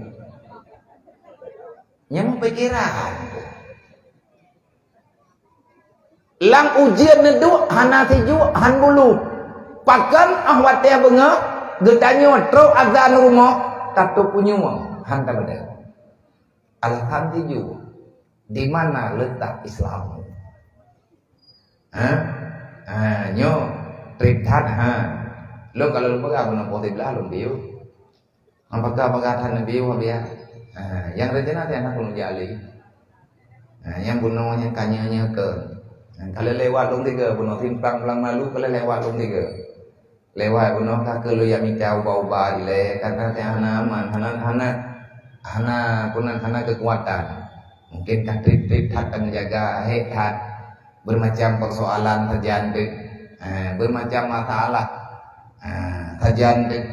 Nyang pikiran. Lam ujeuen neuduek hana sijuek han bulu. Pakon 'oh watèe beungoh geutanyoe trok azan rumoh, tatôp punyueng han tabeudôh. Alasan sijuek, di mana letak Islam? Ha? Ha, nyoe trép that, ha. Lôn kalau lôn peugah bunoe poh siblah lôn biôh. Apakah bagah that neubiôh biar? Ha, nyang rencana tiang hana kulôn jak lé. Ha, nyang bunoe nyang kanyang nyoe keu. Ha, kalau lewat lôn tiga bunoe simpang pulang malu kalau lewat lôn tiga. Lewat bunoe ka keu lôn jak mita ubat-ubat ilèe, karena tiang hana aman, hana, hana, hana, peue nan, hana keukuatan. Mungkin ka trép-trép that ka meujaga, hék that. Bermacam persoalan sajan deuh. Eh, bermacam masalah. Eh, sajan deuh.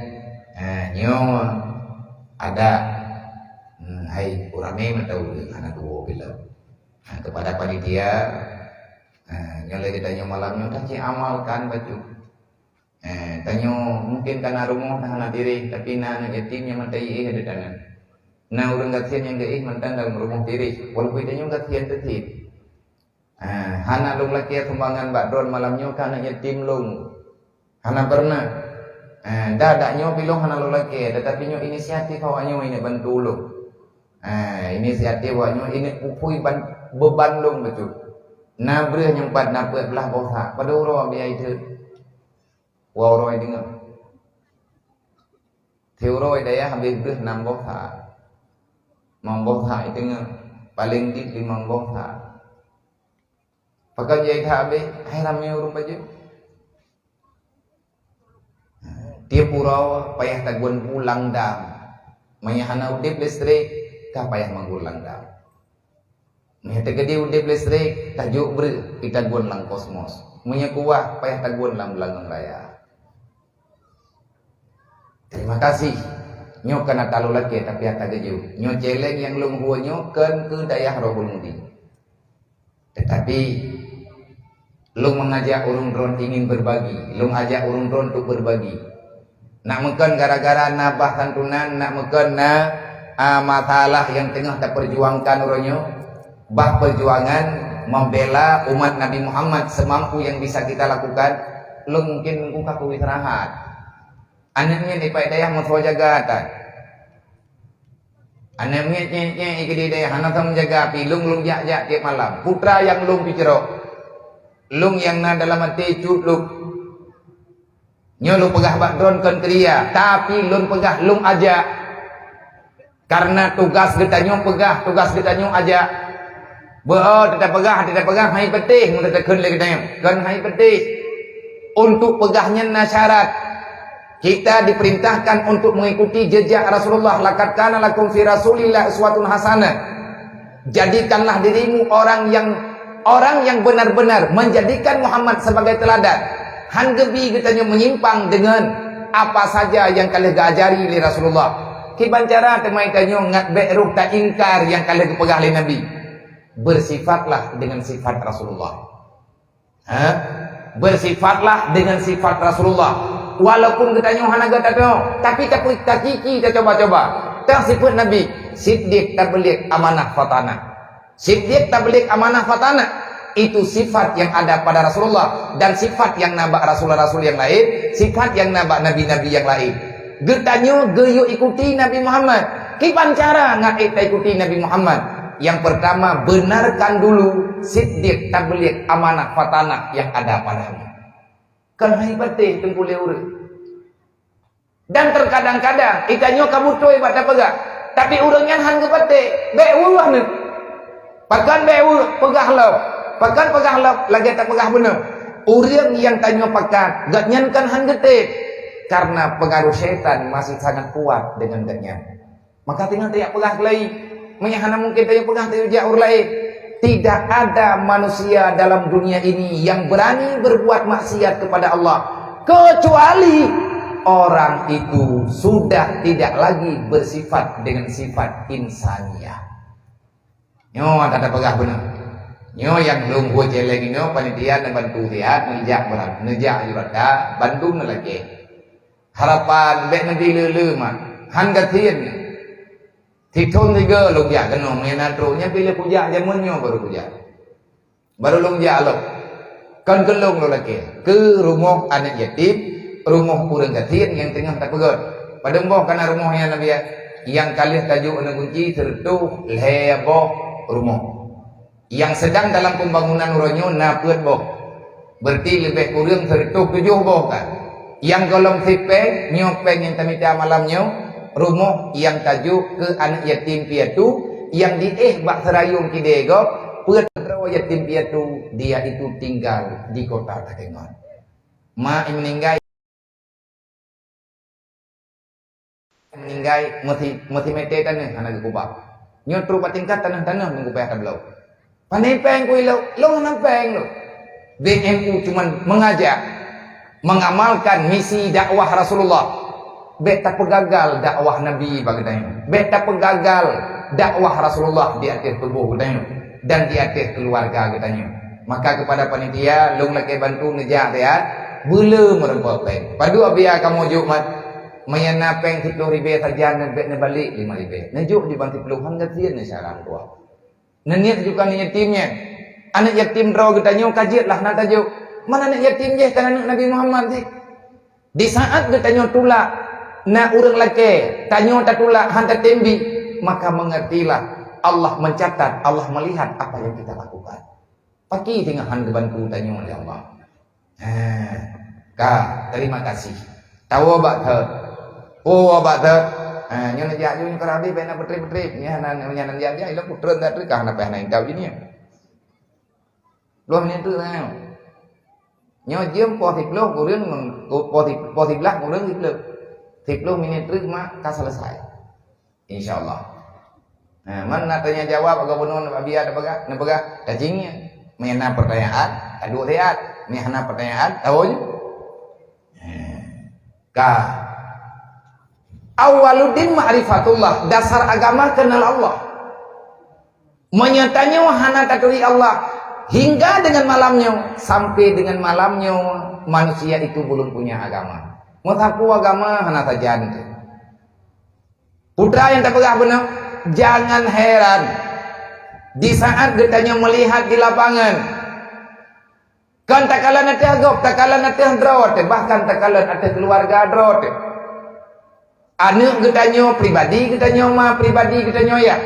Eh, nyoe ada, hmm, hai, ureueng ramé mantong ureueng hana tuwoe bileu. Eh, kepada panitia, eh, nyoe lagèe tanyoe malam nyoe, taci amalkan bacut. Eh, tanyoe mungkin kana rumoh na hana tireh, tapi na aneuk yatim nyang mantong jiéh di tangan. Na ureueng gasien nyang geuéh mantong dalam rumoh tireh, walaupun tanyoe gasien teuh cit. Eh, hana lôn lakèe sumbangan bak droen malam nyoe keu aneuk yatim lôn. Hana pernah. Eh, dak, dak nyoe pih lôn hana lôn lakèe, tetapi nyoe inisiatif awak nyoe ini bantu lôn. Eh, inisiatif awak nyoe ini pupui ban, beban lôn bacut. Na breueh nyang pat na peuet blah boh that, padub uroe biaya iteuk. Dua uroe deungoe. Siuroe dayah habéh breueh nam boh that. Nam boh that iteungoe. Paleng dit limong boh that. Pakon jai that habéh, hai ramé ureueng bacut. Tiep uroe payah tagun bu lam dam. Meunyo hana udeb listrik, ka payah magun lam dam. Meunyo teukeudi udeb listrik, tajok breueh itagun lam kosmos. Meunyo kuah, payah tagun lam beulangong raya. Terima kasih. Nyoe kana talu lakèe tapi ata geujok. Nyoe challenge nyang lôn hue nyoe kon keu dayah Rohul Mudi. Tetapi lôn mengajak ureueng droen ingin berbagi. Lôn ajak ureueng droen untuk berbagi. Nak meukon gara-gara na bah santunan, nak meukon na, a, masalah nyang teungoh taperjuangkan uroe nyoe, bah perjuangan membela umat Nabi Muhammad semampu yang bisa kita lakukan, lôn mungkin nunggu ka kuistirahat. Aneuk miet ipai dayah meusoe jaga ata. Aneuk miet nyek-nyek ikeudi dayah hana tang jaga api, lôn, lôn jak-jak tiep malam. Putra nyang lôn pitrok. Lôn nyang na dalam até cut lôn. Nyoe lôn peugah bak droen kon keu ria, tapi lôn peugah lôn ajak. Karena tugas geutanyoe peugah, tugas geutanyoe ajak. Beu, oh, teuta peugah, teuta peugah, hai peuteh, mun teuta kheun lé geutanyoe. Kon hai peuteh. Untuk peugah nyan na syarat. Kita diperintahkan untuk mengikuti jejak Rasulullah. Laqad kana lakum fi Rasulillah uswatun hasanah. Jadikanlah dirimu orang yang, orang yang benar-benar menjadikan Muhammad sebagai teladan. Han geubi geutanyoe menyimpang dengan apa saja yang ka lheueh geuajari lé Rasulullah. Kiban cara teuma tanyoe ngat bék roh taingkar nyang ka lheueh geupeugah lé Nabi. Bersifatlah dengan sifat Rasulullah. Ha? Bersifatlah dengan sifat Rasulullah. Walaupun geutanyoe hana gata teuh, tapi tapi takiki tacoba-coba. Teuh sifat Nabi, siddiq, tabligh, amanah, fatanah. Siddiq, tabligh, amanah, fatanah. Itu sifat yang ada pada Rasulullah dan sifat yang na bak rasul-rasul yang lain, sifat yang na bak nabi-nabi yang lain. Geutanyoe geuyue ikuti Nabi Muhammad. Kiban cara ngat ék taikuti Nabi Muhammad? Yang pertama, benarkan dulu siddiq, tabligh, amanah, fatanah yang ada padanya. Kon hai patéh teungku lé ureueng. Dan terkadang-kadang, geutanyoe ka beutôi bak tapeugah, tapi ureueng nyan han geupatéh, bék weueh neuh. Pakon bék weueh, peugah lom. Pakon peugah lom, lagée tapeugah bunoe. Ureueng nyang tanyoe pakat, gobnyan kan han geutem, karena pengaruh syaitan masih sangat kuat dengan gobnyan. Maka teungoh tajak peugah keulayi, meunyo hana mungken tajak peugah, tajak jak ureueng laén. Tidak ada manusia dalam dunia ini yang berani berbuat maksiat kepada Allah, kecuali orang itu sudah tidak lagi bersifat dengan sifat insaniah. Nyoe ka tapeugah beuna. Nyoe nyang lôn buet céléng nyoe, panitia neubantu siat, neujak beurat, neujak jurata, bandum neulakée. Harapan bék neubi le-le mat. Han gasien. Sithon sigoe lôn jak keunoe, meunyo na trok nyan piléh kujak, jameun nyoe baru kujak. Baru lôn jak lom. Kon keu lôn lôn lakée, keu rumoh aneuk yatim, rumoh ureueng gasien nyang teungoh tapeugét. Padum boh ka na rumoh nyan, Nabi, nyang ka lheueh tajok aneuëk gunci, sireutôh lhée boh rumoh. Nyang sedang dalam pembangunan uroe nyoe na peuet boh. Berarti leubeh kureueng sireutôh tujoh boh kan. Nyang gohlom sit péng, nyoe péng nyang tamita malam nyoe, rumoh nyang tajok keu aneuk yatim piatu nyang jiéh bak seurayong kidée gob, peuet droe yatim piatu, dia itu tinggal di kota Takengon. Mak meuninggai. Meuninggai meusi-, meusimète taneuh hana geukubah. Nyoe trok bak tingkat taneuh-taneuh meugubah tabloe. Pane péng ku ilok, lôn hana péng lôn. B M U cuman mengajak, mengamalkan misi dakwah Rasulullah. Bék tapeugagal dakwah Nabi bak geutanyoe. Bék tapeugagal dakwah Rasulullah di ateueh tuboh geutanyoe dan di ateueh keuluwarga geutanyoe. Maka keupada panitia, lôn lakée bantu neujak siat, beule meureumpok péng. Padub biaya kamoe jok mat? Meunyo na péng siploh ribée sajan, neubék neubalek lima ribée. Neujok diban siploh, han gasien neusyara meutuah. Neuniet juga aneuk yatim nyan. Aneuk yatim droe geutanyoe ka jeuet lah na tajok. Man aneuk yatim jih kan aneuk Nabi Muhammad sih. Di saat geutanyoe tulak, na ureuëng lakée, tanyoe tatulak, han tatem bi, maka mengertilah Allah mencatat, Allah melihat apa yang kita lakukan. Paki teungoh han geubantu tanyoe lé Allah. Ha, ka, terima kasih. Tawoe bak thot. Woe bak thot. Ha, nyoe neujak nyoe ka habéh, bèk na peutrép-peutrép. Nyan hana, nyan hana jak-jak, ilok putreun that ka hana payah na intat jih nyoe. Ploh minit teuk na nyoe. Nyoe jeuem poh siploh kureueng, poh si-, poh siblaih kureueng siploh. Siploh minit teuk mak ka selesai. Insya Allah. Nah, man na tanya jawab, agak bunoe neupeugah, neupeugah, neupeugah, tajing nyan. Meunan pertanyaan, ka duek siat. Meunan pertanyaan, tahu je. Ka. Awaluddin ma'rifatullah, dasar agama kenal Allah. Meunyo tanyoe hana taturi Allah, hingga dengan malam nyoe, sampai dengan malam nyoe, manusia itu belum punya agama. Meusapeue agama hana sajan teuh. Putra nyang tapeugah bunoe, jangan heran di saat geutanyoe melihat di lapangan, kon takalon ateueh gob, takalon ateueh droe teuh, bahkan takalon ateueh keuluwarga droe teuh. Aneuk geutanyoe, pribadi geutanyoe ma, pribadi geutanyoe yah.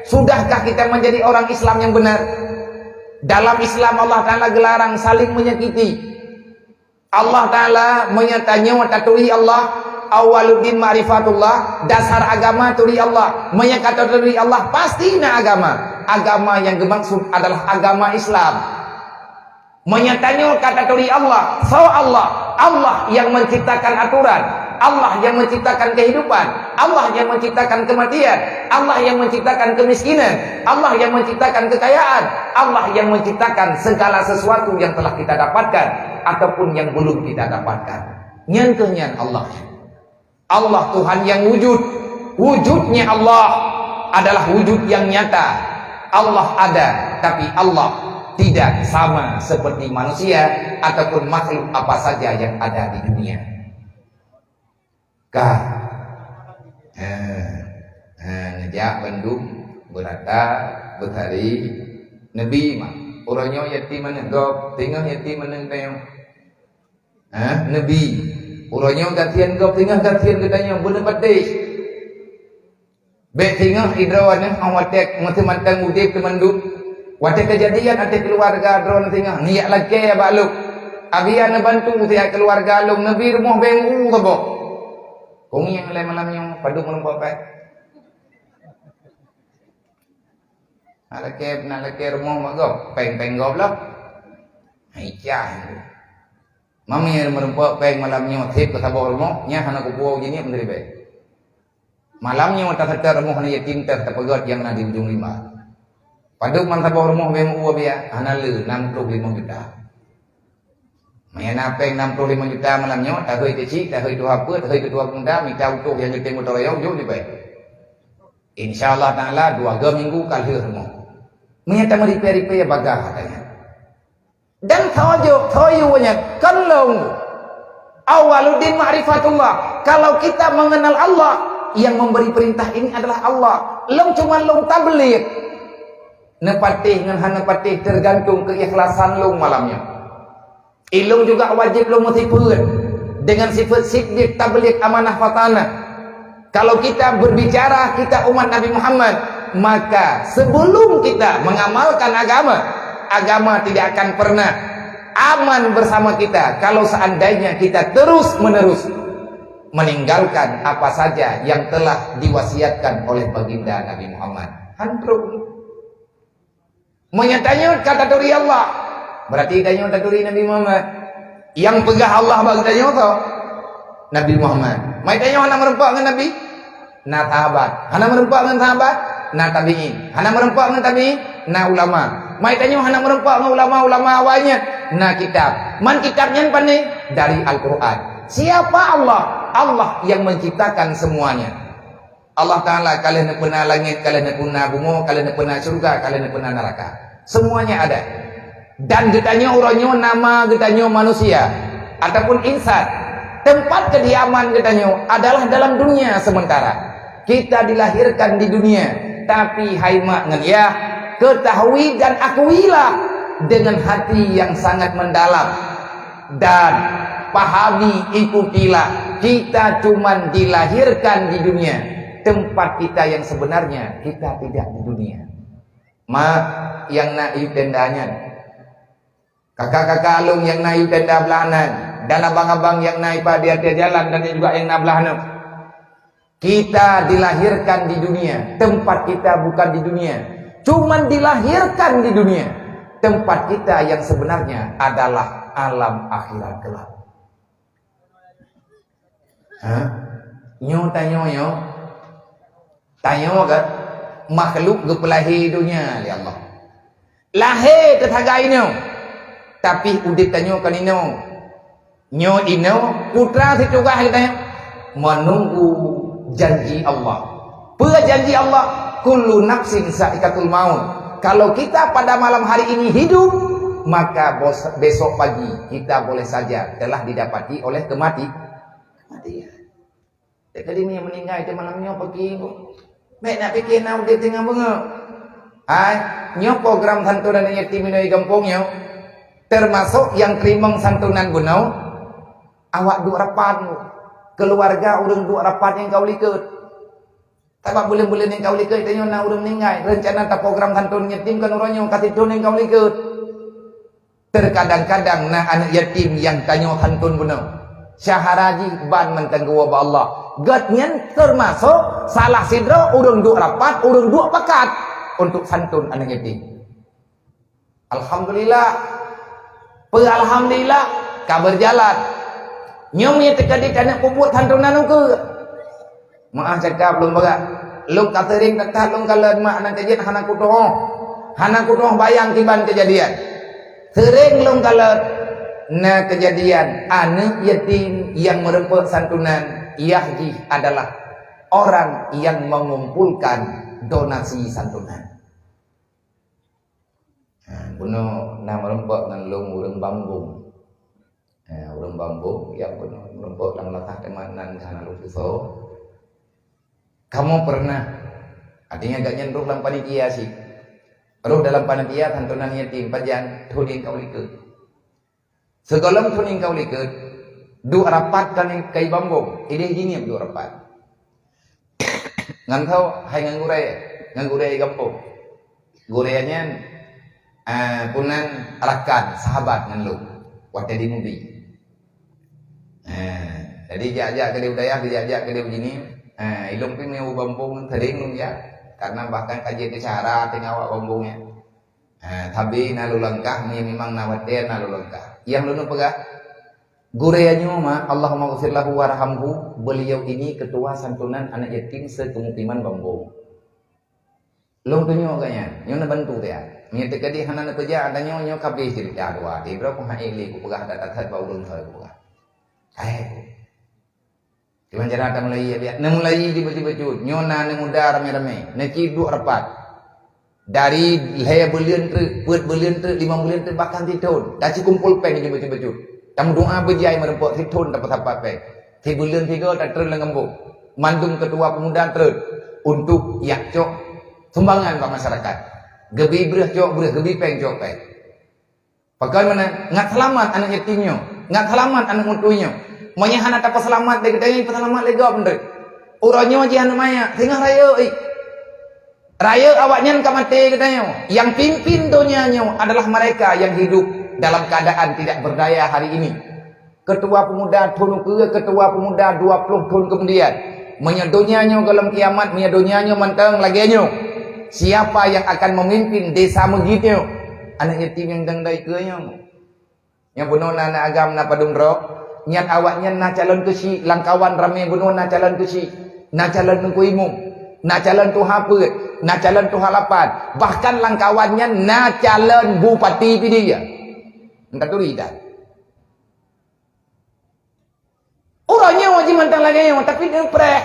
Sudahkah kita menjadi orang Islam yang benar? Dalam Islam, Allah Ta'ala geularang saling menyakiti. Allah Ta'ala, meunyo tanyoe taturi Allah, awaluddin ma'rifatullah, dasar agama turi Allah. Meunyo ka taturi Allah, pasti na agama. Agama yang geumaksud adalah agama Islam. Meunyo tanyoe ka taturi Allah, soe Allah? Allah yang menciptakan aturan, Allah yang menciptakan kehidupan, Allah yang menciptakan kematian, Allah yang menciptakan kemiskinan, Allah yang menciptakan kekayaan, Allah yang menciptakan segala sesuatu yang telah kita dapatkan ataupun yang belum kita dapatkan. Nyan keuh nyan Allah. Allah Tuhan yang wujud. Wujudnya Allah adalah wujud yang nyata. Allah ada, tapi Allah tidak sama seperti manusia ataupun makhluk apa saja yang ada di dunia. Ka. Ha. Ha, neujak bandum, beurata, beutari, neubi mah. Uroe nyoe yatim aneuk gob, teungoh yatim aneuk geutanyoe. Ha, neubi. Uroe nyoe gasien gob, teungoh gasien geutanyoe, beuneupatéh. Bék teungoh idroe nyoe, 'oh watèe meuteumantang udép teumandum. Watèe keujadian ateueh keuluwarga droeneuh teungoh, neujak lakèe bak lôn. Abi neubantu siat keuluwarga lôn, neubi rumoh B M U saboh. Kong nyang lé malam nyoe, padub meureumpok péng. Nak lakèe, nak lakèe rumoh bak gob, péng-péng gob lah. Hai cah. Mami meureumpok péng malam nyoe, sép keu saboh rumoh, nyan hana kupuwoe jih nyoe meuteurimong. Malam nyoe taseutôt rumoh aneuk yatim teuh tapeugöt nyang na di ujong limba. Padub man saboh rumoh B M U biaya, hana le, nam ploh limong juta. Meunyo na péng nam ploh limong juta malam nyoe, tahôi teuchik, tahôi tuha peuet, tahôi keu tuha pemuda, mita utôh nyang geutem gotong royong, jok di bank. Insya Allah Taala, dua go minggu ka lheueh rumoh. Meunyo tameuripèe-ripèe, ya bagah katanya. Dan soe jok, soe yue nyan, kon lôn. Awaluddin ma'rifatullah. Kalau kita mengenal Allah, yang memberi perintah ini adalah Allah. Lôn cuma lôn tabligh. Neupatéh ngon hana neupatéh teugantung keu ikhlasan lôn malam nyoe. Ilôn juga wajéb lôn meusifeuet deungon sifeuet siddiq tabligh amanah fatanah. Kalau kita berbicara, kita umat Nabi Muhammad, maka sebelum kita mengamalkan agama, agama tidak akan pernah aman bersama kita kalau seandainya kita terus-menerus meninggalkan apa saja yang telah diwasiatkan oleh baginda Nabi Muhammad. Hantrok. Meunyo tanyoe ka taturi Allah, berarti tanyoe taturi Nabi Muhammad. Nyang peugah Allah bak geutanyoe soe? Nabi Muhammad. Mai tanyoe hana meureumpok ngon Nabi? Na sahabat. Hana meureumpok ngon sahabat? Na tabi'in. Hana meureumpok ngon tabi'in? Na ulama. Mai tanyoe hana meureumpok ngon ulama-ulama awai nyan? Na kitab. Man kitab nyan pane? Dari Al-Quran. Siapa Allah? Allah yang menciptakan semuanya. Allah Taala ka lheueh neupeuna langét, ka lheueh neupeuna bumoe, ka lheueh neupeuna syeuruga, ka lheueh neupeuna neuraka. Semuanya ada. Dan geutanyoe uroe nyoe, nama geutanyoe manusia ataupun insan, tempat kediaman geutanyoe adalah dalam dunia sementara. Kita dilahirkan di dunia, tapi hai mak ngon yah, ketahui dan akuilah dengan hati yang sangat mendalam. Dan pahami, ikutilah, kita cuman dilahirkan di dunia. Tempat kita yang sebenarnya, kita tidak di dunia. Mak nyang na i tenda nyan, kakak-kakak lôn nyang na i tenda blah nan, dan abang-abang nyang na i pat di ateueh jalan dan juga nyang na blah nyoe. Kita dilahirkan di dunia, tempat kita bukan di dunia. Cuman dilahirkan di dunia. Tempat kita yang sebenarnya adalah alam akhirat kelak. Ha? Nyoe tanyoe nyoe. Tanyoe kan makhluk geupeulahé donya lé Allah. Lahé teusagai nyoe, tapi udép tanyoe kon inoe. Nyoe inoe putra sicugaih geutanyoe menunggu janji Allah. Peue janji Allah? Kullu nafsin sa'iqatul maut. Kalau kita pada malam hari ini hidup, maka bos-, besok pagi kita boleh saja telah didapati oleh kemati-, kematian. Jadi, meuninggai di malam nyoe pagi, Bu. Bék nak pike na udép teungoh beungoh. Hai, nyoe program santunan yatim inong di gampông nyoe, termasuk nyang teurimong santunan bunoe, awak duek rapat, Bu. Keluarga ureuëng duek rapat nyang ka u likot. Sabab buleuen-buleuen nyang ka u likot tanyoe na ureuëng meuninggai, reuncana taprogram santunan yatim kan uroe nyoe ka sidroe nyang ka u likot. Terkadang-kadang na aneuëk yatim nyang tanyoe santun bunoe. Syahara jih ban mantong geuwoe bak Allah. Gobnyan teumasok salah sidroe ureuëng duek rapat, ureuëng duek pakat untuk santun aneuëk yatim. Alhamdulillah. Peu alhamdulillah ka beujalan. Nyoe meunyo teuka di taneuëk peubuet santunan ukeue. Meu'ah cakap lôn peugah, lôn ka seuring that-that lôn kalon mak nan keujeuet hana kutu'oh. Hana kutu'oh bayang kiban keujadian. Seuring lôn kalon na keujadian aneuëk yatim nyang meureumpok santunan, yah jih adalah Orang yang mengumpulkan donasi santunan. Ha, bunoe na meurumpok ngon lôn ureuëng Bambong. Ha, ureuëng Bambong, ya bunoe meurumpok lam lakah teuma nan ka na lôn tusoe. Kamoe pernah, artinya gobnyan roh lam panitia sih. Roh dalam panitia santunan yatim pajan thon nyang ka u likot. Sigohlom thon nyang ka u likot, duek rapat keu Bambong, ideh jih ngieng duek rapat. Ngon tho hai ngon gurée, ngon gurée gampông. Gurée nyan, eh, peunan rakan, sahabat ngon lôn watée di Mubi. Eh, jadi jak-jak keudeh u dayah, jak-jak keudeh u jih ngieng, eh, ilôn pih meunyoe u Bambong sering lôn jak, karena bahkan ka jeuet keu syedara teungoh awak Bambong nyan. Ha, tapi na lôn langkah, mi-, memang na watée na lôn langkah. Nyang lôn peugah, gurée nyoe ma, Allahumma ghfir lahu warhamhu, beliau ini ketua santunan anak yatim sekemukiman Bambong. Lôn tunyok gobnyan, nyoe na bantu dia. Meunyoe teukeudi hana neupeujak, ada nyoe, nyoe ka habéh cerita dua. Di droe pun hai lé kupeugah that-that bak ulôn hai kupeugah. Hai. Kiban cara tamulai ya biak. Neumulai jibacut-bacut. Nyoe na neuda ramé-ramé. Neucit duek rapat. Dari lhée buleuen treuk, peuet buleuen treuk, limong buleuen treuk, bahkan sithon. Tacit kumpul péng jibacut-bacut. Tameudoa beujai meurumpok sithon tapeusapat péng. Sibuleuen sigoe tatreun lam gampông. Mandum keutua peumuda treun untuk jak cok sumbangan bak masyarakat. Geubi breueh cok breueh, geubi péng cok péng. Pakon meunan, ngat seulamat aneuk yatim nyoe, ngat seulamat aneuk meutui nyoe. Meunyoe hana tapeuseulamat lé geutanyoe, peuseulamat lé gob nyoe. Uroe nyoe jih aneuk manyak, singoh rayeuk ih. Rayeuk awaknyan ka maté geutanyoe. Yang pimpin donya nyoe adalah mereka yang hidup dalam keadaan tidak berdaya hari ini. Ketua pemuda thon ukeue, ketua pemuda dua ploh thon kemudian. Meunyoe donya nyoe gohlom kiamat, meunyoe donya nyoe mantong lagée nyoe, siapa yang akan memimpin desa Meugit nyoe? Aneuk yatim nyang dang dai keue nyoe. Nyang bunoe na aneuk agam na padum droe, nyan awaknyan na calon keuchik, lam kawan ramé bunoe na calon keuchik, na calon teungku imum, na calon tuha peuet, na calon tuha lapan, bahkan lam kawan nyan na calon bupati pih dia. Entah turi dah. Uroe nyoe jih mantong lagée nyoe, tapi neupreh.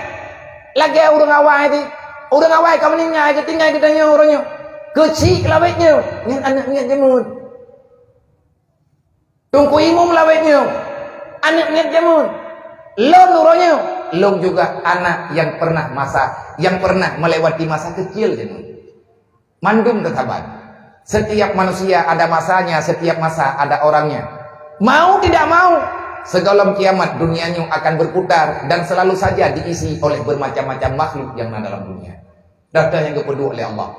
Lagée ureuëng awai teuh. Ureuëng awai ka meuninggai, geutinggai geutanyoe uroe nyoe. Keuchik lawét nyoe, nyan aneuk miet jameun. Teungku imum lawét nyoe, aneuk miet jameun. Lôn uroe nyoe, lôn juga anak yang pernah masa, yang pernah melewati masa kecil jameun. Mandum teusaban. Setiap manusia ada masanya, setiap masa ada orangnya. Mau tidak mau, sigohlom kiamat dunia nyoe akan berputar dan selalu saja diisi oleh bermacam-macam makhluk yang na dalam dunia. Data yang geupeudok oleh Allah.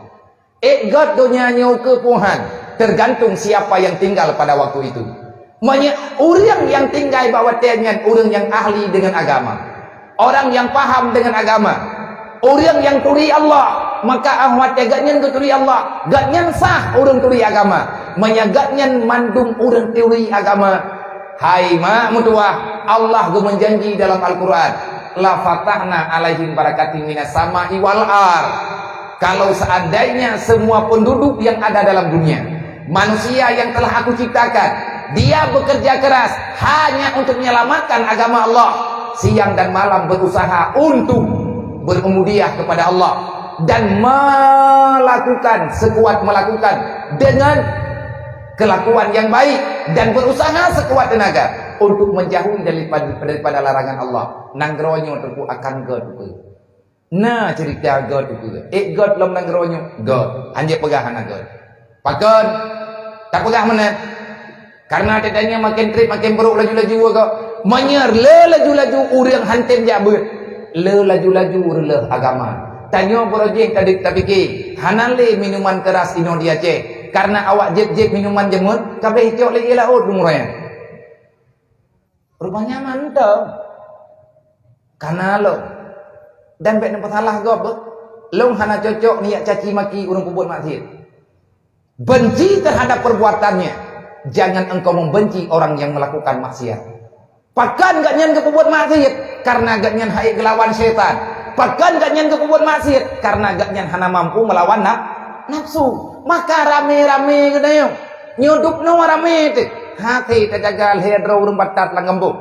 Ék gét donya nyoe keu Tuhan, tergantung siapa yang tinggal pada waktu itu. Meunyoe ureuëng nyang tinggai bak watée nyan ureuëng nyang ahli dengan agama, orang yang paham dengan agama, ureuëng nyang turi Allah, maka ah watée gobnyan geuturi Allah, gobnyan sah ureuëng turi agama. Meunyoe gobnyan mandum ureuëng turi agama, hai mak meutuwah, Allah geumeujanji dalam Al-Quran, "La fatahna alaihim barakatim minas sama'i wal ar." Kalau seandainya semua penduduk yang ada dalam dunia, manusia yang telah Aku ciptakan, dia bekerja keras hanya untuk menyelamatkan agama Allah, siang dan malam berusaha untuk bermudiah kepada Allah dan melakukan sekuat melakukan dengan kelakuan yang baik dan berusaha sekuat tenaga untuk menjauhi daripada, daripada larangan Allah. Nanggroe nyoe teungku akan gét. Na cerita gét ukeue. Ék gét lom nanggroe nyoe, gét. Hanjeuet peugah hana gét. Pakon? Tapeugah meunan. Karena tatanya makin treb makin buruk laju-laju kok. Meunyoe le laju-laju ureuëng hantem jak beuet. Le laju-laju reuleuh agama. Tanyoe beurojéh tadi tapike, hana lé minuman keras inoe di Aceh. Karena awak jép-jép minuman jameun, kabeh icok lé ie laôt lunguraya. Rupanya mantong. Kana lôn. Dan bék neupeusalah gob beuh. Lôn hana cocok niat caci maki ureuëng peubuet maksiat. Benci terhadap perbuatannya. Jangan engkau membenci orang yang melakukan maksiat. Pakon gobnyan geupeubuet maksiat? Karena gobnyan hai geulawan syaitan. Pakon gobnyan geupeubuet maksiat? Karena gobnyan hana mampu melawan naf-, nafsu. Maka ramé-ramé geutanyoe. Nyoe dubnoe ramé teuh. Hase tajaga lhée droe ureuëng batat lam gampông.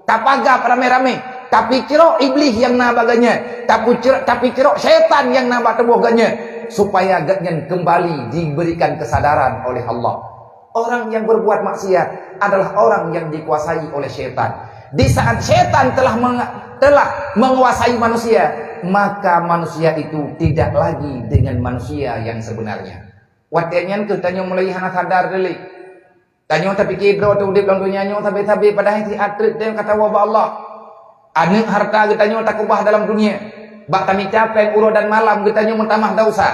Tapagab ramé-ramé. Tapi crok iblih nyang na bak geuh nyan, tapi crok, tapi crok syaitan nyang na bak tuboh geuh nyan, supaya geuh nyan kembali diberikan kesadaran oleh Allah. Orang yang berbuat maksiat adalah orang yang dikuasai oleh syaitan. Di saat syaitan telah meng-, telah menguasai manusia, maka manusia itu tidak lagi dengan manusia yang sebenarnya. Watée nyan keuh tanyoe mulai hana sadar lé. Tanyoe tapike droe teuh udeb lam donya nyoe sabe-sabe, padahai siat treuk teuh ka tawoe bak Allah. Aneuëk harta geutanyoe takeubah dalam dunia. Bak tamita péng uroe dan malam geutanyoe meutamah desya.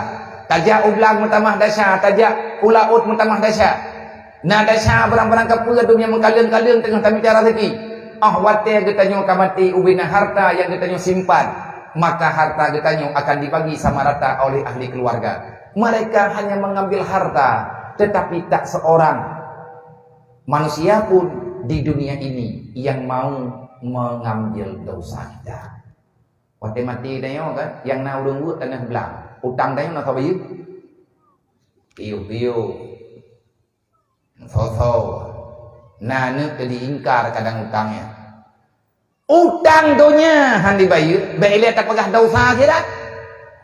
Tajak u blang meutamah desya, tajak u laôt meutamah desya. Na desya barang-barang kapeue donya meukaleueng-kaleueng teungoh tamita raseuki. Óh watée geutanyoe ka maté, ubena harta nyang geutanyoe simpan, maka harta geutanyoe akan dibagi sama rata oleh ahli keluarga. Mereka hanya mengambil harta, tetapi tak seorang manusia pun di dunia ini yang mau mengambil dosa kita. Watée maté tanyoe kan, nyang na ureuëng weuek tanah blang. Utang tanyoe na sabe yeuh? Piôh-piôh. Soe-soe. Na neuk teudiingkar kadang utang nyan. Utang donya han dibayeue, bék ilée tapeugah desya akhirat.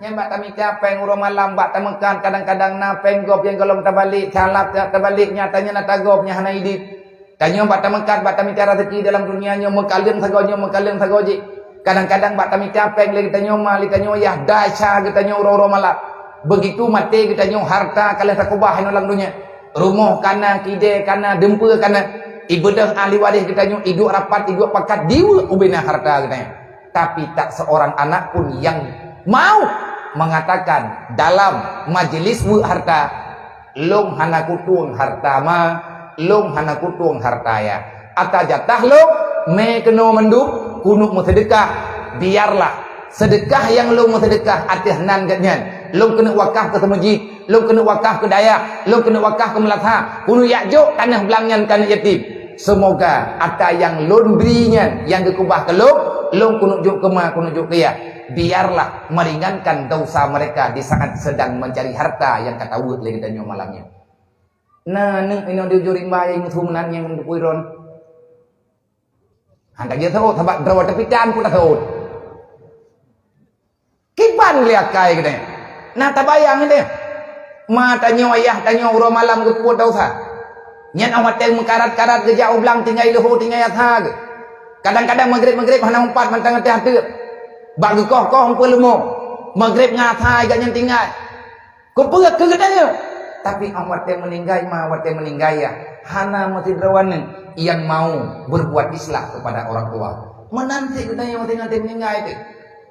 Nyan bak tamita péng uroe malam, bak tameukat, kadang-kadang na péng gob nyang gohlom tabalek, calab ta-, tabalek, nyatanya na tagob nyang hana idit. Tanyoe bak tameukat, bak tamita raseuki dalam dunia nyoe, meukaleueng sagoe nyoe, meukaleueng sagoe jih. Kadang-kadang bak tamita péng lé geutanyoe ma, lé tanyoe yah, desya geutanyoe uroe-uroe malam. Begitu maté geutanyoe, harta ka lheueh takeubah inoe lam donya. Rumoh kana, kidée kana, dumpeue kana. Ibeudôh ahli waréh geutanyoe, iduek rapat, iduek pakat, diweuek ubena harta geutanyoe. Tapi tak seorang anak pun yang mau mengatakan dalam majelis weuek harta, "Lôn hana kutueng harta ma, lôn hana kutueng harta yah. Ata jatah lôn, mé keunoe mandum, keuneuk meuseudeukah, biarlah seudeukah nyang lôn meuseudeukah ateueh nan geuh nyan, lôn keuneuk wakaf keu seumeujid, lôn keuneuk wakaf keu dayah, lôn keuneuk wakaf keu meulasah, keuneuk jak jok taneuh blang nyan keu aneuëk yatim. Seumoga ata nyang lôn bri nyan nyang geukeubah keu lôn, lôn keuneuk jok keu ma, keuneuk jok keu yah. Biarlah meringankan desya mereka di saat sedang mencari harta nyang ka taweuek lé geutanyoe malam nyoe." Na neuk inoe di ujong rimba nyang meusu meunan nyang teupeue droe. Han tajeuet seuôt, sabab droe tapitan pun taseuôt. Kiban lé akai geutanyoe. Na tabayang geutanyoe. Ma tanyoe, ayah tanyoe uroe malam geupeubuet desya. Nyan óh watée meukarat-karat geujak u blang tinggai leuho, tinggai asa geuh. Kadang-kadang maghrib-maghrib hana meupat mantong ateueh ateueh. Bak geukoh-koh umpeu leumo. Maghrib ngon asa geuh nyan tinggai. Keupeue keu geutanyoe? Tapi óh watée meuninggai ma, watée meuninggai yah, hana meusidroe aneuk nyang mau berbuat islah kepada orang tua. Meunan cit geutanyoe watée meuninggai teuh.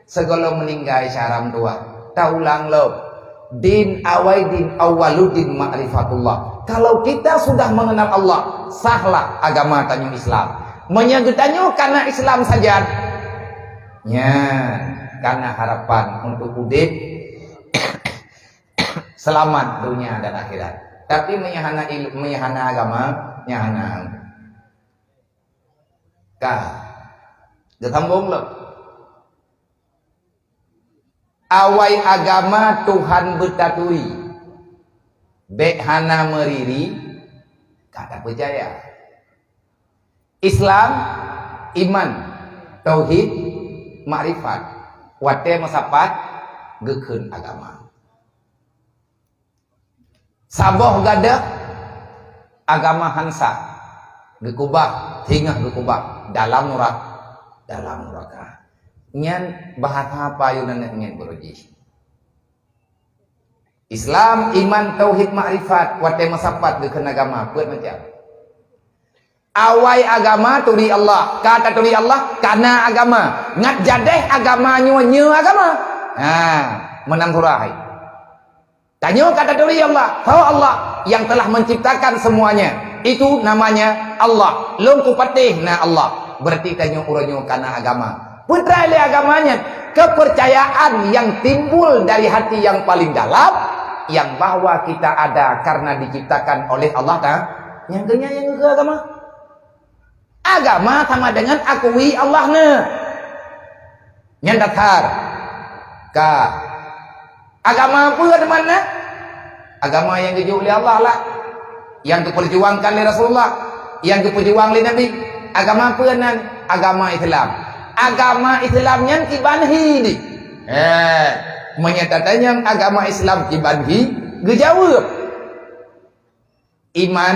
Sigohlom meuninggai syedara meutuwah, taulang lom. Din awai din awwaluddin ma'rifatullah. Kalau kita sudah mengenal Allah, sahlah agama tanyoe Islam. Meunyoe geutanyoe kana Islam sajan, nyan kana harapan untuk udeb seulamat donya dan akhirat. Tapi meunyoe hana il-, meunyoe hana agama, nyan hana. Ka. Geusambong lom. Awai agama Tuhan beutaturi. Bék hana meuriri, ka tapeucaya. Islam, iman, tauhid, makrifat. Watée meusapat, geukheun agama. Saboh gadôh agama han sah, geukubah, singoh geukubah dalam nura-, dalam nuraka. Nyan bahasa apa Yunani nyan beurujih? Islam, iman, tauhid, makrifat, watée meusapat geukheun agama, peuet macam. Awai agama turi Allah, ka taturi Allah, kana agama. Ngat jadeh agama nyoe, nyoe agama. Ha, meunan surah hai. Tanyoe ka taturi Allah, ho Allah yang telah menciptakan semuanya. Itu namanya Allah. Lôn kupatéh na Allah. Berarti tanyoe uroe nyoe kana agama. Peue treuk lé agama nyan? Kepercayaan yang timbul dari hati yang paling dalam, yang bahwa kita ada karena diciptakan oleh Allah Ta-, nyang keu nyan nyang geukheun agama. Agama sama dengan akui Allah na. Nyan dasar. Ka. Agama peue teuma na? Agama nyang geujok lé Allah lah. Nyang geupeurjuangkan lé Rasulullah. Nyang geupeujuang lé Nabi. Agama peue nan? Agama Islam. Agama Islam nyan kiban hi ni. Eh, meunyoe tatanyong agama Islam kiban hi, geujaweueb. Iman,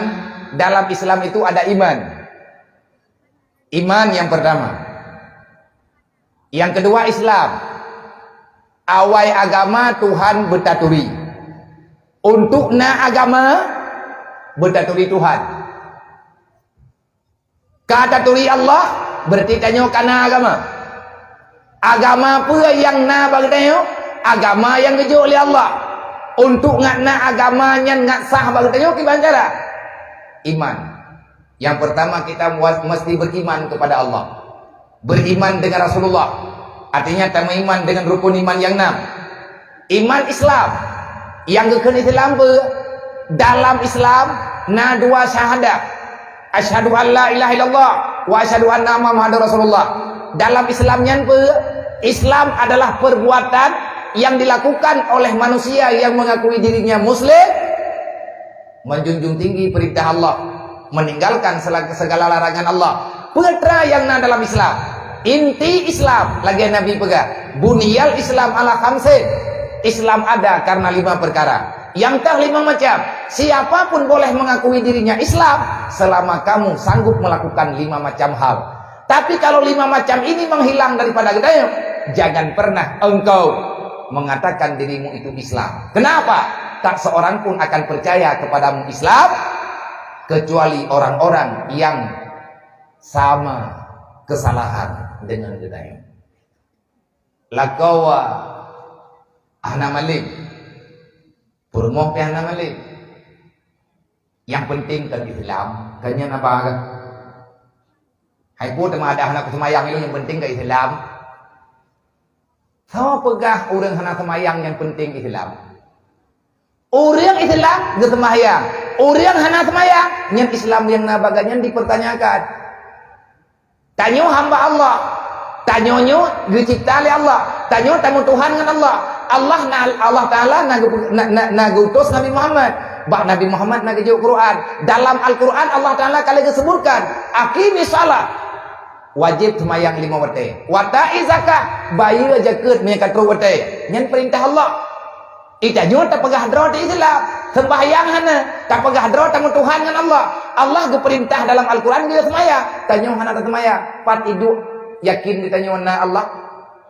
dalam Islam itu ada iman. Iman yang pertama. Yang kedua Islam. Awai agama Tuhan beutaturi. Untuk na agama beutaturi Tuhan. Ka taturi Allah, berarti tanyoe ka na agama. Agama peue nyang na bak geutanyoe? Agama nyang geujok lé Allah. Untuk ngat na agama nyan ngat sah bak geutanyoe kiban cara? Iman. Yang pertama kita mesti beriman kepada Allah. Beriman dengan Rasulullah. Artinya tameuiman dengan rukun iman yang enam. Iman Islam. Nyang geukheun Islam peue? Dalam Islam na dua syahadat. Asyhadu an la ilaha illallah wa asyhadu anna Muhammadar Rasulullah. Dalam Islam nyan peue? Islam adalah perbuatan yang dilakukan oleh manusia yang mengakui dirinya muslim, menjunjung tinggi perintah Allah, meninggalkan sela-, segala larangan Allah. Peue teuma nyang na dalam Islam? Inti Islam, lagée Nabi peugah, "Buniyal Islam ala khamsin." Islam ada karena lima perkara. Nyang teuh lima macam. Siapa pun boleh mengakui dirinya Islam selama kamu sanggup melakukan lima macam hal. Tapi kalau lima macam ini menghilang daripada geutanyoe, jangan pernah engkau mengatakan dirimu itu Islam. Kenapa? Tak seorang pun akan percaya kepadamu Islam kecuali orang-orang yang sama kesalahan dengan geutanyoe. Lakoe hana malem, peurumoh pih hana malem. Nyang penting kan Islam, kan nyan haba kan. Hai peue teuma ada hana kuseumayang ilôn, nyang penting kan Islam. Soe peugah ureuëng hana seumayang nyang penting Islam? Ureuëng Islam geuseumayang, ureuëng hana seumayang, nyan Islam nyang na bak gobnyan dipertanyakan. Tanyoe hamba Allah. Tanyoe nyoe geucipta lé Allah. Tanyoe tameutuhan ngon Allah. Allah na, Allah Taala na geu-, na, na, na geuutus Nabi Muhammad. Bak Nabi Muhammad na geujok Quran. Dalam Al-Quran Allah Taala ka lheueh geusebutkan, "Aqimis shalah." Wajéb seumayang lima watée. "Wa ita'iz zakah." Bayeue zakeuet meunyoe ka trok watée. Nyan peurintah Allah. Ih, tanyoe tapeugah droe di Islam, sembahyang hana, tapeugah droe tameutuhan ngon Allah. Allah geupeurintah dalam Al-Quran geuseumayang, tanyoe hana taseumayang. Pat iduek yakin geutanyoe na Allah?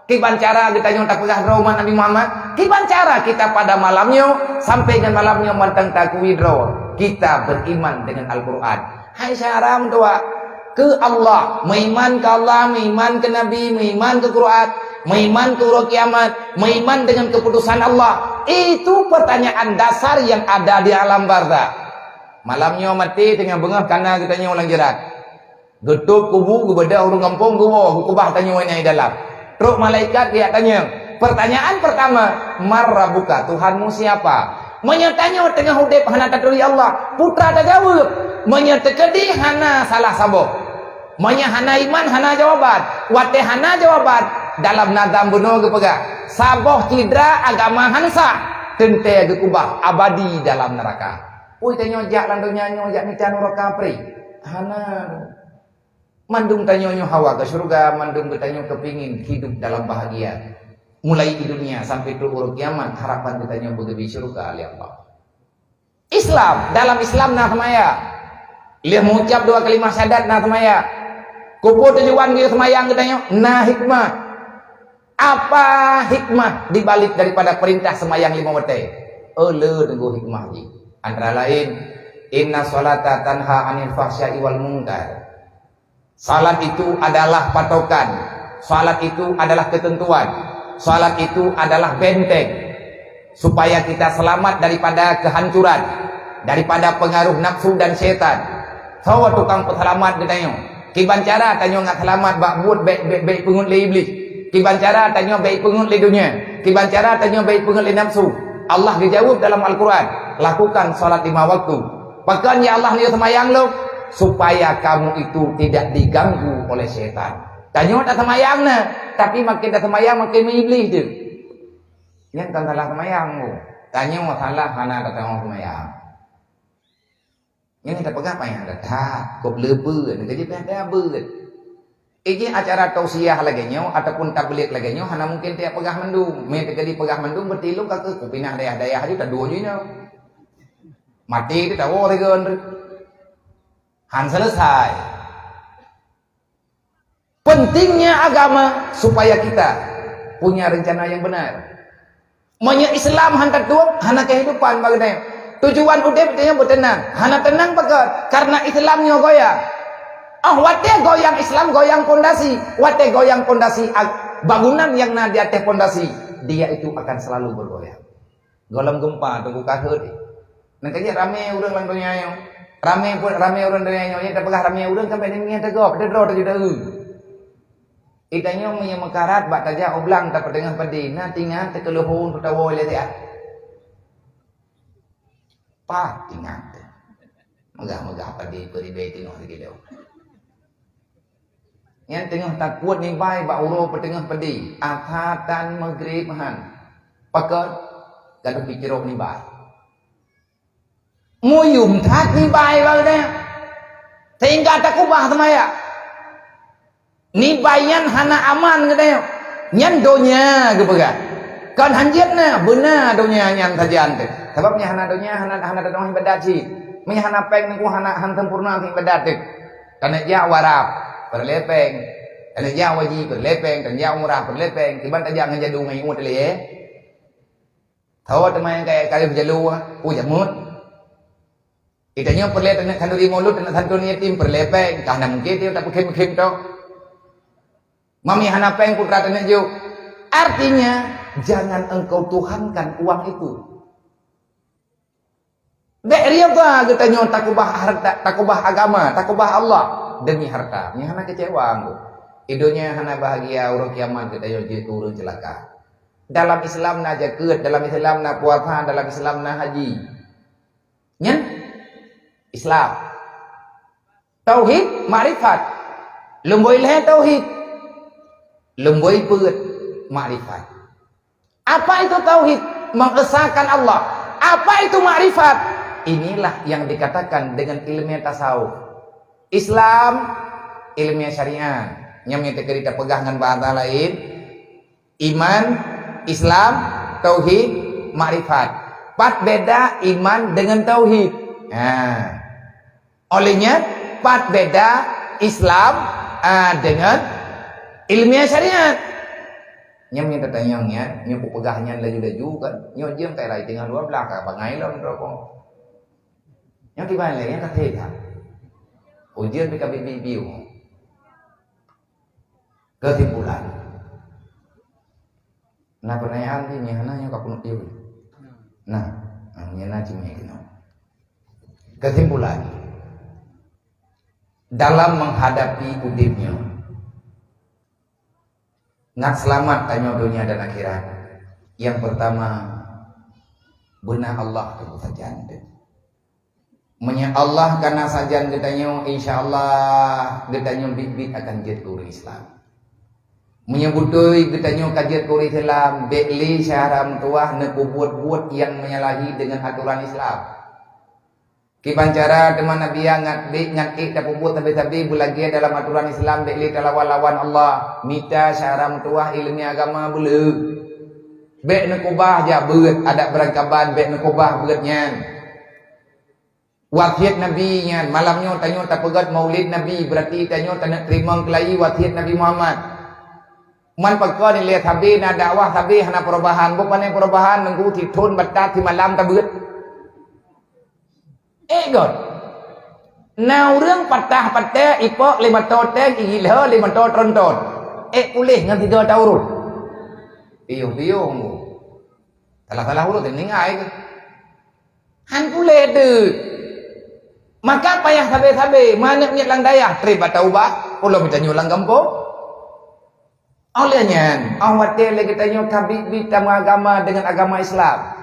Kiban cara geutanyoe tapeugah droe umat Nabi Muhammad? Kiban cara kita pada malam nyoe sampai ngon malam nyoe mantong taakui droe kita beriman dengan Al-Quran? Hai syara meutuah. Keu Allah, meuiman keu Allah, meuiman keu Nabi, meuiman keu Quran, meuiman keu uroe kiamat, meuiman dengan keputusan Allah. Itu pertanyaan dasar yang ada di alam barzakh. Malam nyoe maté teungoh beungoh kana geutanyoe lam jeurat. Geutôb kubu, geubeudôh ureuëng gampông, geuwoe, geukubah tanyoe inan dalam. Trok malaikat geujak tanyong. Pertanyaan pertama, "Man rabbuka?" Tuhanmu siapa? Meunyoe tanyoe teungoh udeb hana taturi Allah, peue teuma tajaweueb? Meunyoe teukeudi hana salah saboh. Meunyoe hana iman, hana jawaban. Watée hana jawaban, dalam nazam bunoe geupeugah, "Saboh sidra agama hana sah, teuntée geukubah abadi dalam neuraka." Ui, tanyoe jak lam donya nyoe jak mita nuraka pri? Hana. Mandum tanyoe nyoe hawa keu syeuruga, mandum geutanyoe keupingin hidup dalam bahagia. Mulai di dunia sampai trok uroe kiamat, harapan geutanyoe beugeubri syeuruga lé Allah. Islam, dalam Islam na seumayang. Lheueh meuucab dua kalimah syahadat na seumayang. Keupeue tujuan geuseumayang geutanyoe? Na hikmah. Apa hikmah dibalik daripada perintah seumayang lima watée? Oh, le teungku hikmah jih. Antara lain, "Inna sholata tanha anil fahsya'i wal munkar." Salat itu adalah patokan, salat itu adalah ketentuan, salat itu adalah benteng supaya kita selamat daripada kehancuran, daripada pengaruh nafsu dan syaitan. Soe tukang peuseulamat geutanyoe? Kiban cara tanyoe ngat seulamat bak buet bék, bék, bék peungeut lé Iblih? Kiban cara tanyoe bék peungeut lé dunia? Kiban cara tanyoe bék peungeut lé nafsu? Allah geujaweueb dalam Al-Quran, "Lakukan salat lima waktu." Pakon ya Allah neuyue seumayang lom? Supaya kamu itu tidak diganggu oleh syaitan. Tanyoe taseumayang na, tapi makin taseumayang makin meuiblih teuh. Nyan kon salah seumayang tu. Tanyoe salah hana tateungoh seumayang. Nyan tapeugah payah that, kok le beuet, ka jipayah that beuet. Iji acara tausiah lagèe nyoe ataupun tabligh lagèe nyoe hana mungken tajak peugah mandum. Meunyo teuka jipeugah mandum, berarti lôn ka keuh kupinah dayah-dayah aju taduek ju inoe. Maté teuh tawoe sigoe. Han selesai. Pentingnya agama supaya kita punya rencana yang benar. Meunyoe Islam han tatuek, hana kehidupan bak geutanyoe. Tujuan udép geutanyoe beuteunang. Hana teunang pakon? Karena Islam nyoe goyang. Oh, watèe goyang Islam, goyang pondasi. Watèe goyang pondasi, ag-, bangunan yang na di ateh pondasi, dia itu akan selalu bergoyang. Gohlom gempa teungku ka heuet. Nyan ka jeuet ramé ureueng lam donya nyoe. Ramé pun, ramé ureueng donya nyoe, nyang tapeugah ramé ureueng sampai nyan teugop, teuh droe teuh juta ureueng. Geutanyoe meunyoe meukarat bak tajak u blang tapeuteungoh padé, na tingat teukeuluhon tutawoe lé siat. Pat tingat teuh. Meugah-meugah padé peuribèe teungoh sikilo. Nyan teungoh takuet nibai bak uroe peuteungoh padé, asa tan Maghrib han. Pakon? Gadôh picrok nibai. Muyuem that nibai bak geutanyoe. Sehingga takubah seumayang. Nibai nyan hana aman geutanyoe. Nyan donya geupeugah. Kon hanjeuet na, beuna donya nyan sajan teuh. Sabab meunyo hana donya, hana, hana tatu'oh ibadat cit. Meunyo hana péng teungku hana, hana sempurna ibadat teuh. Taneuk jak u Arab, peureulèe péng. Taneuk jak u haji, peureulèe péng. Taneuk jak umrah, peureulèe péng. Kiban tajak ngon jadu ngon ié teuh lé. Tho teuma nyang kaya-kaya beujalo, peue jamut. Geutanyoe peureulèe taneuk khanduri mulod, taneuk santrôn yatim, peureulèe péng. Ka hana mungken tapeukhém-khém tok. Meunyo hana péng putra taneuk jok. Artinya, jangan engkau tuhankan uang itu. Bèk ridha geutanyoe takubah harta, takubah agama, takubah Allah demi harta. Nyan hana keucewa engkau. Di donya hana bahagia, uroe kiamat geutanyoe jeuet keu ureueng ceulaka. Dalam Islam na jakeuet, dalam Islam na puasa, dalam Islam na haji. Nyan Islam. Tauhid, makrifat. Lumbôi lhèe tauhid. Lumbôi peuet, makrifat. Apa itu tauhid? Mengesahkan Allah. Apa itu makrifat? Inilah yang dikatakan dengan ilmiah tasawuf. Islam, ilmiah syariat. Nyang meuteukeu tapeugah ngon bahasa laén, iman, Islam, tauhid, makrifat. Pat beda iman dengan tauhid. Nah. Oleh nyan, pat beda Islam, ah, dengan ilmiah syariat. Nyan meunyo tatanyong nyan, nyoe kupeugah nyan laju-laju kan. Nyoe jeuem kai lai teungoh dua belas ka bangai lom droe. Nyoe kiban lé, nyan ka thé that. Ujeuen pih ka biet-biet. Kesimpulan. Na peunanyaan jih nyan hana nyoe ka peunuh tiwi. Nah, nyan na cimé keunoe. Kesimpulan, dalam menghadapi udeb nyoe, ngat seulamat tanyoe donya dan akhirat. Nyang peurtama, beuna Allah teupeu sajan teuh. Meunyoe Allah ka na sajan geutanyoe, insya Allah geutanyoe biet-biet akan jeuet keu ureueng Islam. Meunyoe beutôi geutanyoe ka jeuet keu ureueng Islam, bèk lé syedara meutuwah neupeubuet-buet nyang menyalahi deungon atoran Islam. Kiban cara teuma Nabi ngat bèk ngat ék tapeubuet sabe-sabe beulagèe dalam atoran Islam, bèk lé talawan-lawan Allah. Mita syedara meutuwah ileumèe agama beuleuh. Bèk neukubah jak beuet adat beurangkaban, bèk neukubah beuet nyan. Wasiet Nabi nyan, malam nyoe tanyoe tapeugöt Maulid Nabi, beurati tanyoe taneuk teurimong keulayi wasiet Nabi Muhammad. Man pakon ilèe sabe na dakwah sabe hana peurubahan, boh pané peurubahan nunggu sithon batat simalam tabeuet. Eh göt. Na ureueng patah pateh ipok lé mantong teng, igilho lé mantong tronton. Eh puléh ngon tiga taurun. Piôh-piôh. Salah-salah ureueng teuh meuninggai keuh. Han puléh deuh. Maka payah sabe-sabe, manök miet lam dayah trép bak taubat, ulôn mita nyoe lam gampông. Óh lheueh nyan, óh watèe lé geutanyoe ka biet-biet tameuagama deungon agama Islam.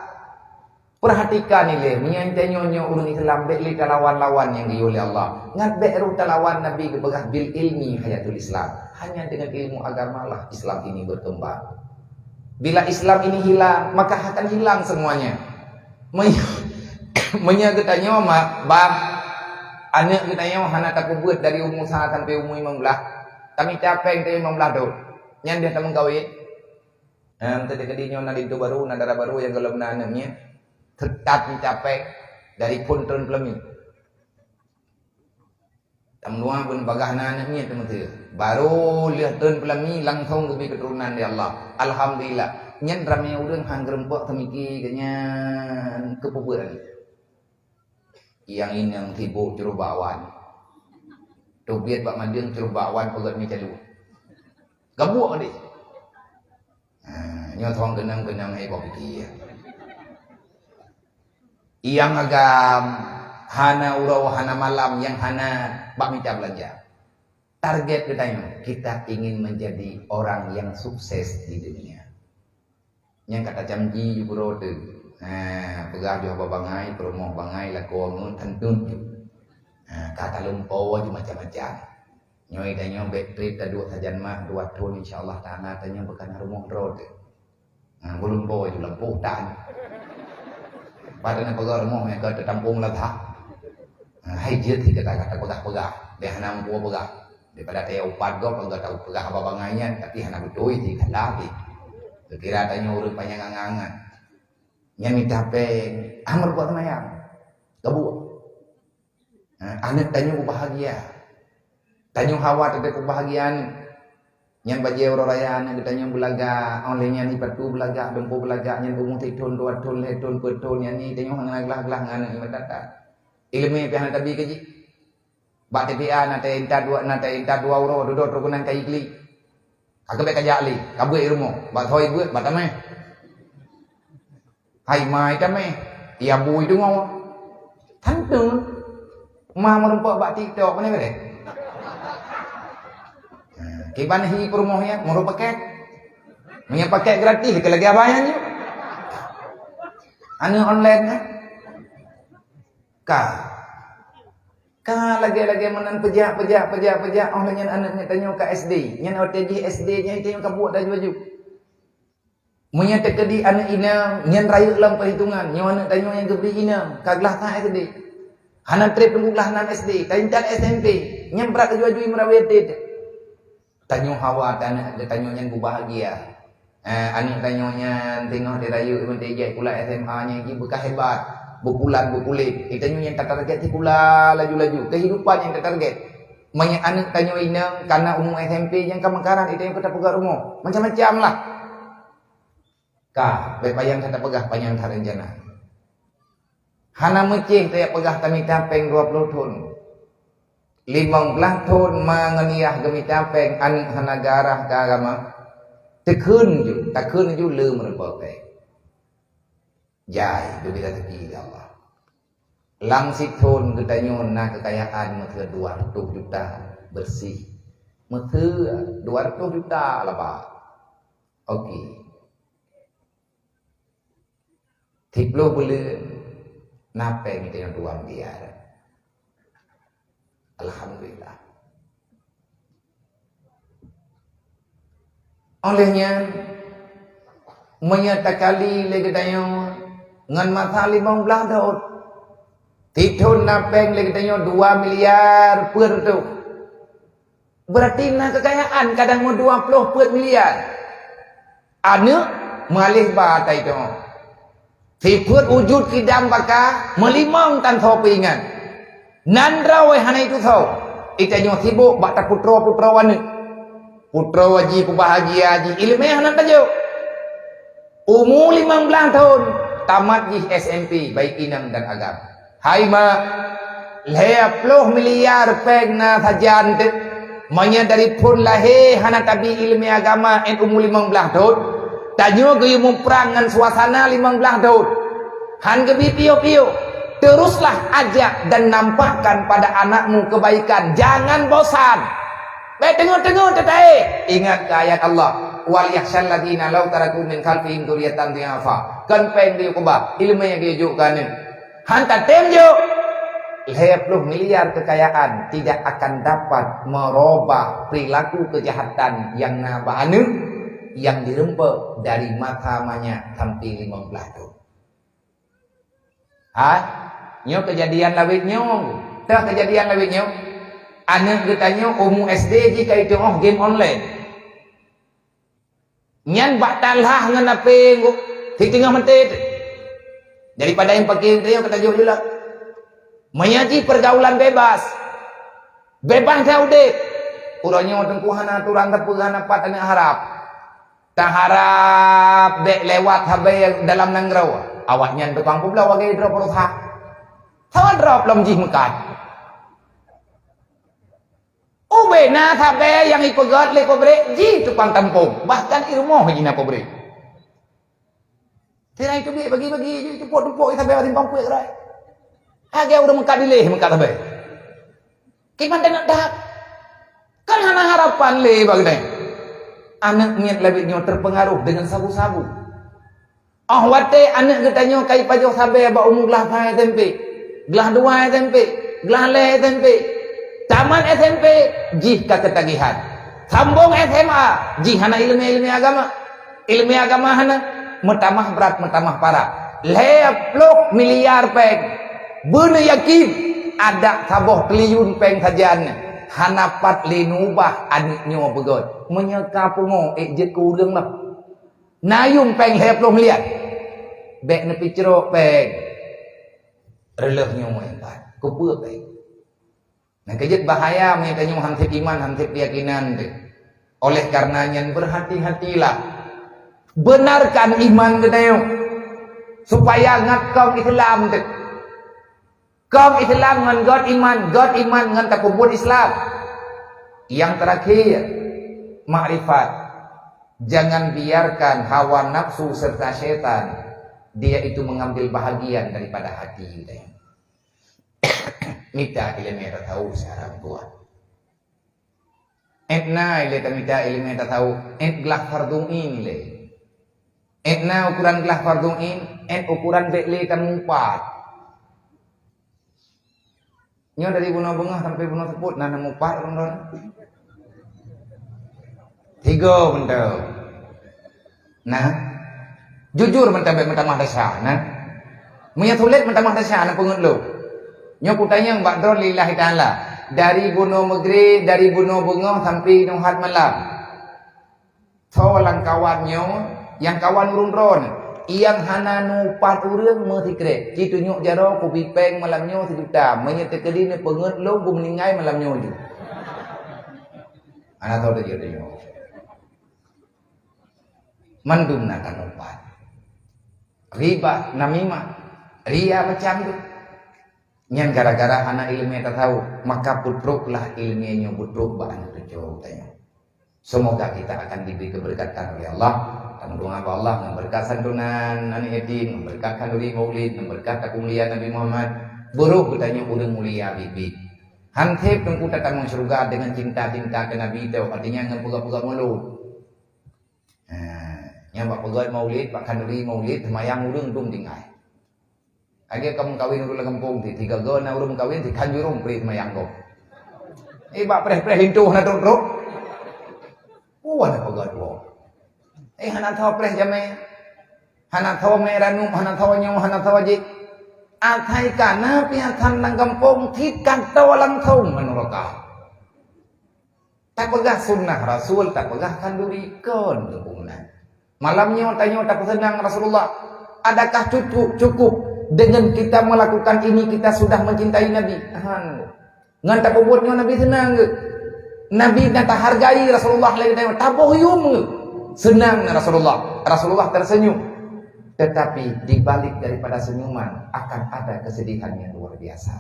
Peurhatikan ilèe, meunyoe tanyoe nyoe ureueng Islam bèk lé talawan-lawan nyang geuyue lé Allah. Ngat bèk rôh talawan Nabi geupeugah, "Bil ilmi hayatul Islam." Hanya dengan ilmu agamalah Islam ini berkembang. Bila Islam ini hilang, maka akan hilang semuanya. Meunyoe, meunyoe geutanyoe ma-, bang, aneuk geutanyoe hana tapeubuet dari umu sa sampai umu limong blah, Mita péng teuh limong blaih thon. Nyan deuh tameukawen. Em, teuh keudeh nyoe na linto barô, na dara barô nyang gohlom na aneuk miet. Teutab mita péng dari phon treun peuleueh mi. Tam dua pun bagah na aneuk miet teumeuteuh. Barô lheueh treun peuleueh mi langsong geubri keuturonan lé Allah. Alhamdulillah. Nyan ramé ureueng han geureumpok teumiki keu nyan keupeubeuet. Nyang inong sibok ceuruh bak wan. Teubiet bak mandeng ceuruh bak wan peugöt mi calu. Gabuek deh. Ha, nyoe thong keunong-keunong hai bak pike. Nyang agam hana uroe hana malam nyang hana bak mita beulanja. Target geutanyoe, kita ingin menjadi orang yang sukses di dunia. Nyang ka tacamji ju keudroe teuh. Ha, peugah ju haba bangai, peurumoh bangai, lakoe ngon tantun ju. Ha, ka talumpoe ju macam-macam. Nyoe tanyoe bèk trép taduek sajan mak dua thon, insya Allah Taala tanyoe beukan rumoh droe teuh. Ha, beulumpoe ju lampôh tan. Pada na peugah rumoh nyang ka tatampông lagak. Ha, hai jeuet si gata-gata peugah-peugah, bèk hana muphom peugah. Daripada taya upat gob, peugah tahu peugah haba bangai nyan, tapi hana beutôi jih, salah jih. Kira tanyoe ureueng panyang angan-angan. Nyan mita péng, ah, meureumpok seumayang. Gabuek. Ha, aneuk tanyoe beubahagia. Tanyoe hawa teuntèe keubahgiaan nyan bajèe uroe raya aneuk geutanyoe beulagak, óh lheueh nyan ipatu beulagak, dumpeue beulagak, nyan beumeuthét thon, dua thon, lhèe thon, peuet thon, nyan ni tanyoe hana glah-glah ngon aneuk nyan meutatah. Ileumèe pih hana tabi keu jih. Bak T P A na teuintat dua, na teuintat dua uroe, dudoe trôk keunan kayèe klik. Ka keubèk kajak lé, ka beuet i rumoh, bak thoi beuet, bak tamèh. Hai mai tamèh, ya bui deungoe. Tantun. Ma meureumpok bak TikTok, mana boleh? Ha, kiban hi peurumoh nyan, meureumpok pakèt. Meunyo pakèt gratis, lagèe-lagèe abang nyan nyoe. Anu online kan? Ka. Ka lagèe-lagèe meunan peujak, peujak, peujak, peujak. Óh lheueh nyan aneuk nyan tanyoe ka S D. Nyan watèe jih S D nyan tanyoe ka buet laju-laju. Meunyo teukeudi aneuk inong nyan rayeuk lam peuhitungan, nyoe aneuk tanyoe nyang geubri inong, ka glah that S D. Hana trép teungku glah nan S D, ka intat S M P, nyan brat laju-laju meurawe até. Tanyoe hawa aneuk geutanyoe nyan beubahagia. Eh, aneuk tanyoe nyan teungoh dirayeuk meuntée jai pula S M A nyan jih beukah hebat, beupulan beupuléh. Geutanyoe nyan tatarget sikula laju-laju, kehidupan nyang tatarget. Meunyo aneuk tanyoe inong kana umu S M P nyan ka meukarat, geutanyoe ka tapeugah rumoh, macam-macam lah. Ka, bék payang that tapeugah, panyang that rencana. Hana meucéh tajak peugah tamita péng dua ploh thon. Limong blaih thon ma ngon yah geumita péng aneuk hana garah keu agama. Teukheun ju, takheun ju le meureumpok péng. Jai, geubri raseuki lé Allah. Lam sithon geutanyoe na keukayaan meuteue dua reutôh juta beureuséh. Meuteue dua reutôh juta laba. Oke. Siploh buleuen na péng geutanyoe dua miliar. Alhamdulillah. Óh lheueh nyan, meunyoe takali lé geutanyoe ngon masa limong blaih thon, sithon na péng lé geutanyoe dua miliar peuet reutôh. Beurati na keukayaan kadang meudua ploh peuet miliar. Aneuk malèh ba tai teuh. Sifeuet wujud kidam baka meulimong tan soe peuingat. Nan droe hana itusoe. Geutanyoe sibok bak taputroe-putroe aneuk. Putroe jih peubahagia jih ileumèe hana tajok. Umu limong blaih thon, tamat jih S M P, baik inong dan agam. Hai mak, lhèe ploh miliar péng na sajan teuk. Meunyoe dari phon lahé hana tabi ileumèe agama 'et umu limong blaih thon, tanyoe geuyue muprang ngon suasana limong blaih thon. Han geubi piôh-piôh, teruslah ajak dan nampakkan pada anakmu kebaikan. Jangan bosan. Bék teungeut-teungeut teutai. Ingat keu ayat Allah, "Wal yakhsyal ladzina law taraku min khalfihim dzurriyyatan dhi'afa." Kon péng geuyue keubah, ileumèe geuyue jok keu aneuk. Han tatem jok. Lhèe ploh miliar keukayaan tidak akan dapat merubah perilaku kejahatan nyang na bak aneuk nyang direumpok dari masa manyak sampai limong blaih thon. Hai, nyoe keujadian lawét nyoe. Teuh keujadian lawét nyoe. Aneuk geutanyoe umu S D jih ka iteungoh game online. Nyan bak talah ngon H P ngok, si teungoh meutet. Daripada nyang paké geutanyoe ka tajok jeulak. Meunyoe jih pergaulan bebas, bebas that udeb. Uroe nyoe teungku hana aturan sapeue, hana pat aneuk harab. Taharab bék lewat sabe dalam nanggroe. Awaknyan tukang peubloe lagée droe peurusak. Sawan droe lom jih meukat. Ubena sabe nyang ipeugét lé pabrik jih tukang tampông, bahkan i rumoh jih na pabrik. Sira itu duit bagi-bagi jih, tupok-tupok sabe simpang puet rai. Lagée ureuëng meukat dileh meukat sabe. Kiban teunak that. Kan hana harapan lé bak geutanyoe. Aneuk miet lagée nyoe terpengaruh dengan sabu-sabu. Oh watée aneuk geutanyoe ka ipajoh sabe bak umu glah sa S M P, glah dua S M P, glah lhée S M P, tamat S M P, jih ka keutagihan. Sambong S M A, jih hana ileumé-ileumé agama. Ileumé agama hana, meutamah brat, meutamah parah. Lhée ploh miliar péng. Beuneuyakin, adak saboh triliun péng sajan hana pat lé neubah aneuk nyoe beugét. Meunyoe ka pungo, ék jeuet keu ureuëng lah. Na yuem péng lhée ploh miliar. Bék neupicrok péng. Reuloh nyoe meuempat. Keupeue péng? Nyang keujeuet bahaya meunyoe tanyoe han sép iman, han sép keuyakinan teuh. Oleh karena nyan, berhati-hatilah. Benarkan iman geutanyoe, supaya ngat kong Islam teuh. Kong Islam ngon göt iman, göt iman ngon tapeubuet Islam. Yang terakhir, makrifat. Jangan biarkan hawa nafsu serta syaitan, dia itu mengambil bahagian daripada hati geutanyoe. Mita ileumé tasawuf siat kuat. Ét na ilée tamita ileumé tasawuf, ét glah fardhu ain ilée. Ét na ukuran glah fardhu ain, ét ukuran bék lé tamupat. Nyoe dari bunoe beungoh sampai bunoe seupôt na neumupat ureuëng droe. Tiga mantong. Nah, jujur meutabek meutamah desya, nah. Meunyoe sulet meutamah desya, nah, peungeut lôn. Nyoe kutanyong bak droe lillahi ta'ala. Dari bunoe meugréb, dari bunoe beungoh sampai nyoe hat malam. Soe lam kawan nyoe, nyang kawan ureuëng droe, nyang hana nupat ureuëng meusikrek. Ci tunyok jaroe kubi péng malam nyoe sijuta. Meunyoe teukeudi neupeungeut lôn, geumeuninggai malam nyoe ju. Hana soe teujeuet nyoe. Mandum na tamupat. Riba, namimah, ria macam tu. Nyan gara-gara hana ileumé tasawuf, maka peutroklah ileumé nyoe peutrok bak aneuk cucu tanyoe. Semoga kita akan diberi keberkatan oleh Allah. Tameudong bak Allah ngon beureukat santunan aneuk yatim, ngon beureukat khanduri maulid, ngon beureukat tapeumulia Nabi Muhammad. Beurôh geutanyoe ureuëng mulia biet-biet. Han sép teungku tatamong syeuruga deungon cinta-cinta keu Nabi teuh, artinya ngon peugah-peugah mulod. Ha, nyang bak peugét maulid, bak khanduri maulid, seumayang ureuëng dum tinggai. Lagée ka meukawen ureuëng lam gampông, ti tiga go na ureuëng meukawen, ti khanjurong pri seumayang gob. Eh, bak preh-preh linto hana trok-trok. Oh, hana peugét woe. Eh, hana tho preh jamé. Hana tho mé ranup, hana tho nyoe, hana tho jih. Asai kana piasan lam gampông, cit kanto langsong meunuraka. Tapeugah sunnah Rasul, tapeugah khanduri kon keu bangunan. Malam nyoe tanyoe tapeuseunang Rasulullah. Adakah cukup, cukup dengan kita melakukan ini kita sudah mencintai Nabi? Han. Ngon tapeubuet nyoe Nabi seunang geuh. Nabi na tahargai Rasulullah lagée tanyoe, taboh yuem geuh. Seunang na Rasulullah. Rasulullah tersenyum. Tetapi di balik daripada senyuman akan ada kesedihan yang luar biasa.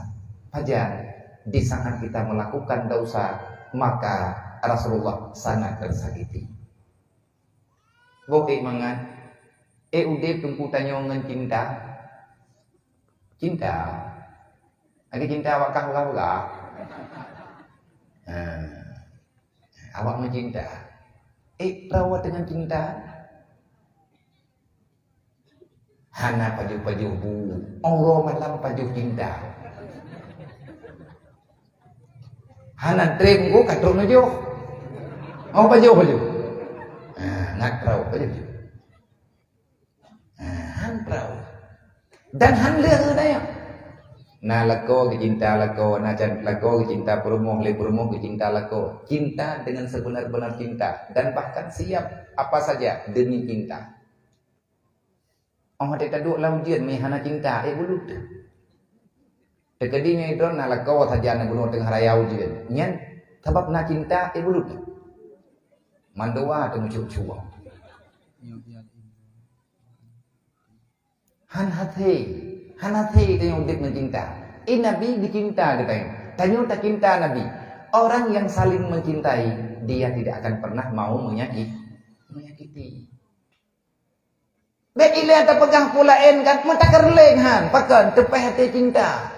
Pajan, di saat kita melakukan dosa, maka Rasulullah sangat tersakiti. Boh ék mangat, ék udeb teungku tanyoe ngon cinta. Cinta. Lagi cinta awak kah peugah-peugah. Ha. Awak meucinta. Ék perawat dengan cinta. Hana pajoh-pajoh bu, uroe malam pajoh cinta. Hana treb ngku ka trok neujoh. Oh, pajoh-pajoh. Ha, ngat trok pajoh-pajoh. Ha, han trok. Dan han leueh geutanyoe. Na lakoe geucinta lakoe, na can-, lakoe geucinta peurumoh, lé peurumoh geucinta lakoe. Cinta dengan sebenar-benar cinta dan bahkan siap apa saja demi cinta. Oh, watèe taduek lam ujeuen, meuhana cinta, eh, bulut. Teukeudi nyoe droe na lakoe sajan na bunoe teungoh raya ujeuen. Nyan sabab na cinta, eh, bulut. Mandua teumeucok-cok. Han hasé, han hasé tanyoe udép ngon cinta. Eh, Nabi geucinta geutanyoe. Tanyoe tacinta Nabi. Orang yang saling mencintai, dia tidak akan pernah mau menyakit-, menyakiti. Bèk ilèe tapeugah peue laén kan, meutakeureuleng han, pakon teupèh até cinta.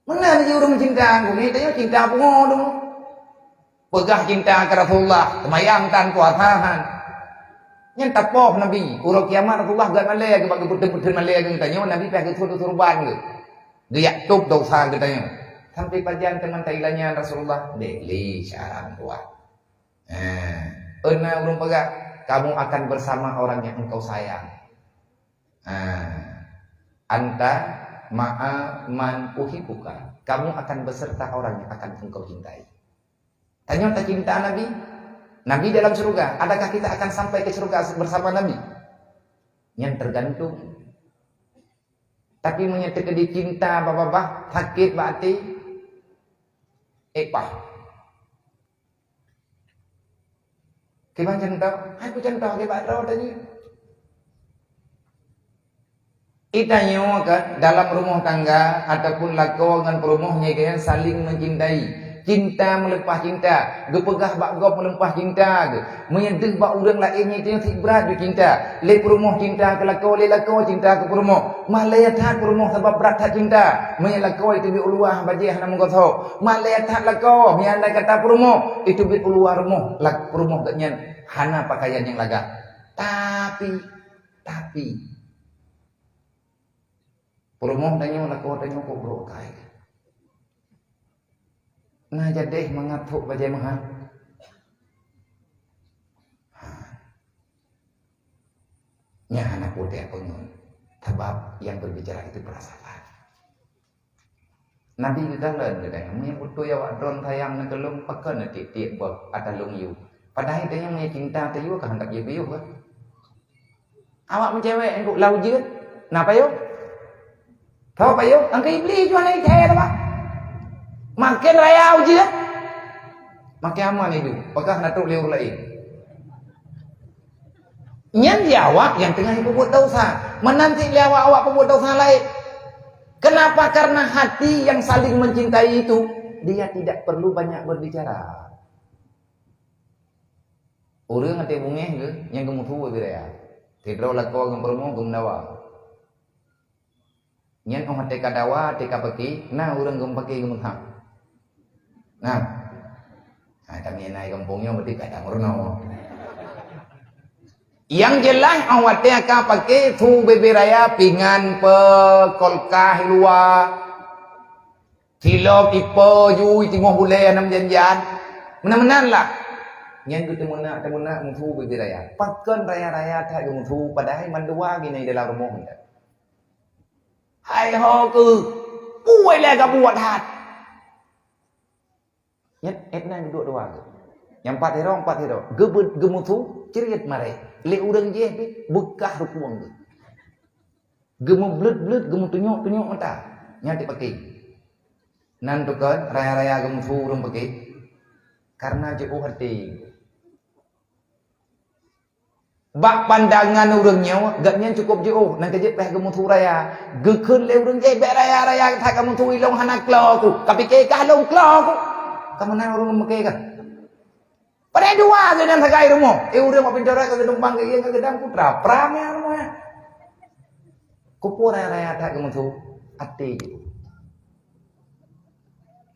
Meunan jih ureueng cinta, geutanyoe cinta pungo dong. Peugah cinta keu Rasulullah, seumayang tan puasa han. Nyan tapoh Nabi, uroe kiamat Rasulullah geumalèe, geuba geupeutheun-peutheun malèe geutanyoe, Nabi pih geuthon surban geuh. Geujak tôb dosa geutanyoe. Sampai pajan teuma tailanya Rasulullah, bèk lé syarat kuat. Eh, na ureueng peugah, "Kamu akan bersama orang yang engkau sayang." Ah, "Anta ma'a man uhibbuka." Kamu akan beserta orang yang akan engkau cintai. Tanyoe tacinta Nabi, Nabi dalam syurga. Adakah kita akan sampai ke syurga bersama Nabi? Nyan tergantung. Tapi meunyoe teukeudi cinta babah-babah, sakét bak até, eh, pah. Kiban contoh, hai ku contoh kiban droe tadi. Geutanyoe kan dalam rumoh tangga ataupun lakoe ngon peurumoh nyan kan saling mencintai. Cinta meuleupah cinta, geupeugah bak gob meuleupah cinta geuh. Meunyoe deuh bak ureueng laén nyan itu nyang sibrat jeuet cinta. Lé peurumoh cinta keu lakoe, lé lakoe cinta keu peurumoh. Malèe that peurumoh sabab brat that cinta. Meunyoe lakoe itu bit uluwa bajèe hana meugosok. Malèe that lakoe, meunyoe andai kata peurumoh itu bit uluwa rumoh, lak-, peurumoh geuh nyan hana pakaian nyang lagak. Tapi, tapi, peurumoh tanyoe, lakoe tanyoe kok brok kai. Na jadeh mangat thok bajèe meuhan. Ha. Nyan hana putéh peungeut. Sabab yang berbicara itu perasaan. Nabi geukalon geutanyoe, meunyoe beutôi awak droen sayang neuh keu lôn, pakon neuh tiep-tiep boh ata lôn yue. Padahai tanyoe meunyoe cinta tayue ka handak yue piôh kan. Awak meucewek engkuk lam ujeuen, na payong? Tho payong, angka Iblih jua na ithèe teuma. Maken raya ujeuen, maken aman idup, pakon na trok lé ureueng laén. Nyan di awak nyang teungoh peubuet desya. Meunan cit lé awak-awak peubuet desya laén. Kenapa? Karena hati yang saling mencintai itu, dia tidak perlu banyak berbicara. Ureueng até beungéh geuh nyang geumeusu bak bibée raya. Sidroe lakoe ngon peurumoh geumeudawa. Nyan óh até ka dawa, até ka paké, na ureueng geumeupaké geumeuthah. Nah. Ha, kami na di gampông nyoe berarti ka tameurunoe. Yang jelas óh watèe ka paké su bibée raya, pingan, pe, kulkas luwa, silop, ipe, jui, timoh bulèe, hana meujan-jan. Meunan-meunan lah. Nyan geuteumeunak-teumeunak meusu bibée raya. Pakon raya-raya that geumeusu, padahai mandua geuh na di dalam rumoh nyan. Hai ho keuh, peue lé ka buet that. Nyan, eh, na geuduek dua geuh. Nyang pat sidroe, pat sidroe. Geubeu-, geumeusu, crit marée. Lé ureueng jéh pih, beukah rukueng geuh. Geumeubleuet-bleuet, geumeutunyok-tunyok mata. Nyan dipaké. Nan tukon, raya-raya geumeusu ureueng paké. Karena jiôh até. Bak pandangan ureueng nyoe, gobnyan cukôp jiôh, nan ka jeuet pih geumeusu raya. Geukheun lé ureueng, "Eh, bèk raya-raya that kamoe su, ilôn hana klo ku." Ka pike kah lôn klo ku? Ka meunan ureueng meuke kah? Padahai dua geuh nan sagai rumoh. Eh, ureueng bak pintoe rot ka geutumpang keu ie ka geudong putra. Prang nyan rumoh nyan. Keupeue raya-raya that geumeusu? Até jiôh.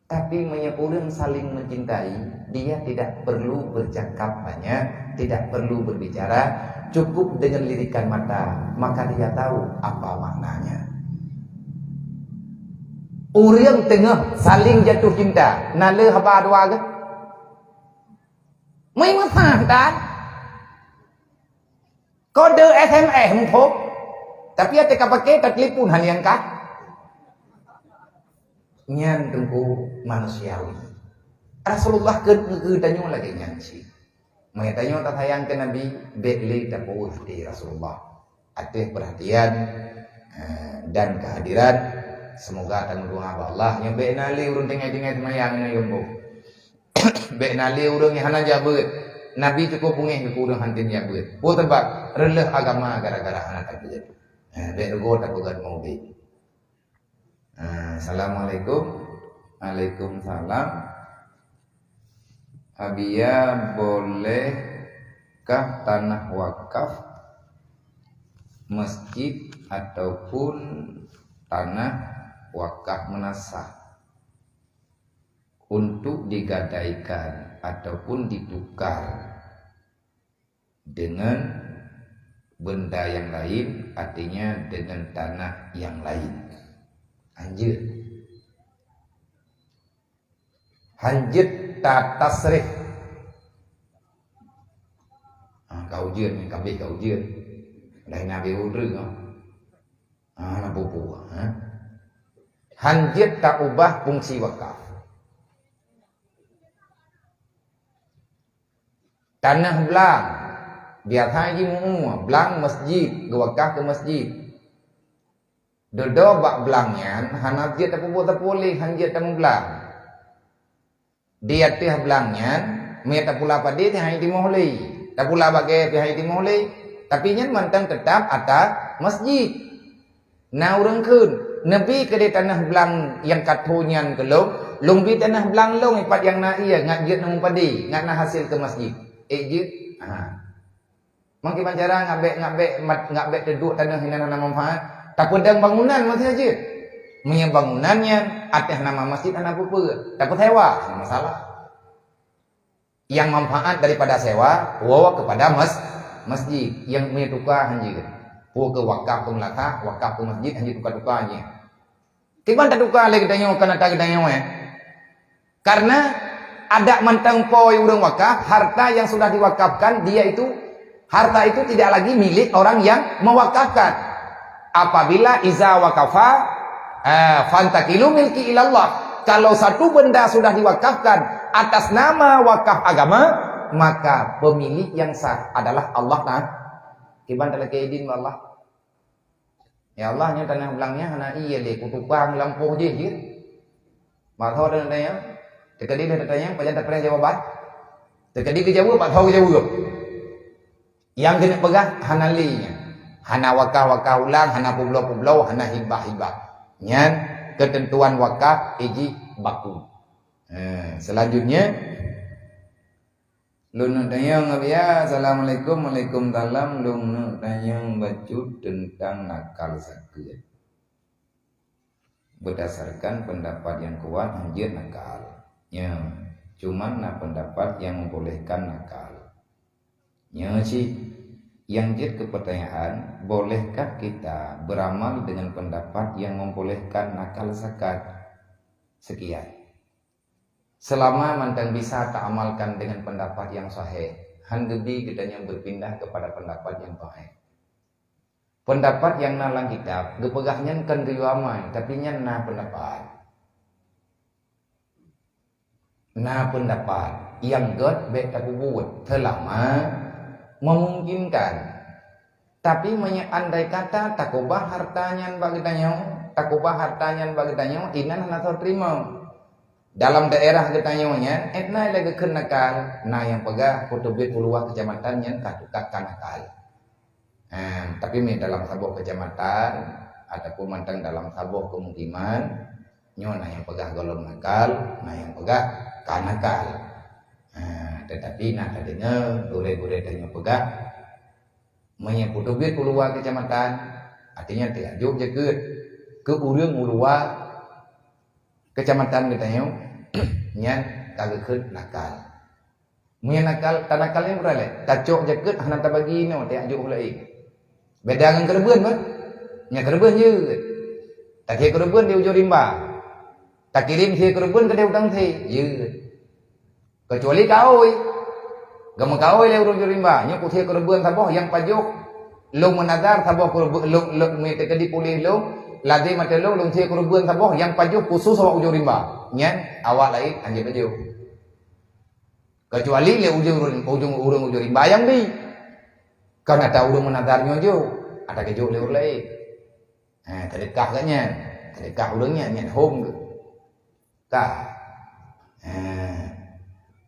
Tapi meunyoe ureueng saling mencintai, dia tidak perlu bercakap banyak, tidak perlu berbicara, cukup dengan lirikan mata, maka dia tahu apa maknanya. Ureueng teungoh saling jatuh cinta, na le haba dua geuh? Meunyoe meusajan, kode S M S muphom, tapi até ka paké, tatelepon hana nyang ka. Nyan teungku manusiawi. Rasulullah keu, keu tanyoe lagée nyan cit. Meunyoe tanyoe tasayang keu Nabi, bék lé tapeuweuh até Rasulullah ateueh peurhatian, eh, dan kehadiran. Seumoga tameudoa bak Allah nyoe bék na lé ureuëng tinggai-tinggai seumayang nyoe yombong. Bék na lé ureuëng nyang hana jabeuet. Nabi cukup beungéh keu ureuëng hana jabeuet. Peue sabab? Reuleuh agama gara-gara hana tabeuet. Eh, bék rugoe tapeugét maulid. Ah, assalamualaikum. Waalaikumsalam. Abia, bolehkah tanah wakaf masjid ataupun tanah wakaf meunasah untuk digadaikan ataupun ditukar dengan benda yang lain, artinya dengan tanah yang lain? Hanjeuet. Hanjeuet tatasrif. Ha, ka ujeuen, ka abéh ka ujeuen. Laén abéh ureuëng, ha. Ha, na bubu, ha. Hanjeuet taubah fungsi wakaf. Tanah blang, biasa jimuue, blang masjid, geuwakaf keu masjid. Dudoe bak blang nyan hana jeuet tapeubuet sapeue lé, hana jeuet tameublang. Di ateueh blang nyan, meunyo tapula padé teuh hana timoh lé, tapula bagée teuh hana timoh lé, tapi nyan mantong teutap ata masjid. Na ureuëng kheun, "Neubi keudeh tanah blang nyang ka tho nyan keu lôn, lôn bi tanah blang lôn ipat nyang na ié, ngat jeuet neumeupadé, ngat na hasé keu masjid." Ék jeuet? Ha. Mangkeubang cara ngabék, ngabék, mat-, ngabék teuduek tanoh inan hana manfaat. Tapeudong bangunan maté jeuet. Meunyoe bangunan nyan ateueh nama masjid hana peue-peue, tapeusewa, hana masalah. Nyang manfaat daripada sewa, woe kepada mas-, masjid. Nyang meunyoe tuka hanjeuet. Peue keu wakaf keu meulasah, wakaf keu masjid, hanjeuet tuka-tuka nyan. Kiban tatuka lé geutanyoe, kan ata geutanyoe, eh? Karena adat mantong po ureuëng wakaf, harta yang sudah diwakafkan, dia itu, harta itu tidak lagi milik orang yang mewakafkan. Apabila iza wakafa, eh, fantakilu milki ilallah. Kalau satu benda sudah diwakafkan atas nama wakaf agama, maka pemilik yang sah adalah Allah Ta'ala. Kiban talakée idin Allah. Ya Allah, nyoe tanah blang nyan hana ié lé, kutukang lampôh jih jeuet. Bak tho teuntanyong, teukeudi lé teuntanyong, pajan tapreh jawaban? Teukeudi geujaweueb, bak tho geujaweueb. Nyang keuneuk peugah hana lé nyan. Hana wakaf-wakaf ulang, hana peubloe-peubloe, hana hibah-hibah. Nyan keuteuntuan wakaf ijih baku. Eh, selanjutnya, Lôn neuk tanyong, Abiya. Assalamualaikum. Waalaikumsalam. Lôn neuk tanyong bacut teuntang nakal sakeue. Beudasarkan peundapat nyang kuat, hanjeuet nakal. Nyoe, cuman na peundapat nyang membolehkan nakal. Nyoe cit, nyang jeuet keu peutanyaan, bolehkah kita beramal dengan pendapat yang membolehkan nakal zakat? Sekian. Seulama mantong bisa taamalkan deungon peundapat nyang sahih, han geubi geutanyoe beupindah keupada peundapat nyang dhaif. Peundapat nyang na lam kitab geupeugah nyan kon geuyue amai, tapi nyan na peundapat. Na peundapat nyang gét bék tapeubuet seulama meumungkinkan. Tapi meunyoe andai kata takubah harta nyan bak geutanyoe, takubah harta nyan bak geutanyoe, inan hana soe teurimong. Dalam daerah geutanyoe nyan, ék na lé geukheun nakal, na nyang peugah peuteubiet u luwa keucamatan nyan ka tuka ka nakal. Ha, tapi meunyoe dalam saboh keucamatan ataupun mantong dalam saboh pemukiman, nyoe na nyang peugah gohlom nakal, na nyang peugah ka nakal. Ha, teutapi na tadeungoe gurée-gurée tanyoe peugah, meunyoe peuteubiet u luwa keucamatan, artinya tajok jakeuet keu ureuëng u luwa keucamatan geutanyoe, nyan ka geukheun nakal. Meunyoe nakal, tanakal nyan peue lé? Tacok jakeuet hana tabagi inoe, tajok u laén. Beda ngon keureubeuen, beuh? Nyan keureubeuen jeuet. Takhé keureubeuen di ujong rimba. Takirém sie keureubeuen keudeh u tangse, jeuet. Keucuali kaôi. Geumeukaôi lé ureuëng ujong rimba, nyoe kusie keureubeuen saboh nyang pajoh lôn meunazar saboh keureubeuen lôn, lôn, meunyoe teukeudi puléh lôn, Lazem ateueh lôn, lôn sie keureubeuen saboh nyang pajoh khusos awak ujong rimba. Nyan awak laén hanjeuet pajoh. Keucuali lé ujong, ujong, ureuëng ujong rimba nyang bi. Kan ata ureuëng meunazar nyoe jok, ata geujok lé ureuëng laén. Ha, teudeukah geuh nyan. Teudeukah ureuëng nyan, nyan hom geuh. Ka. Ha.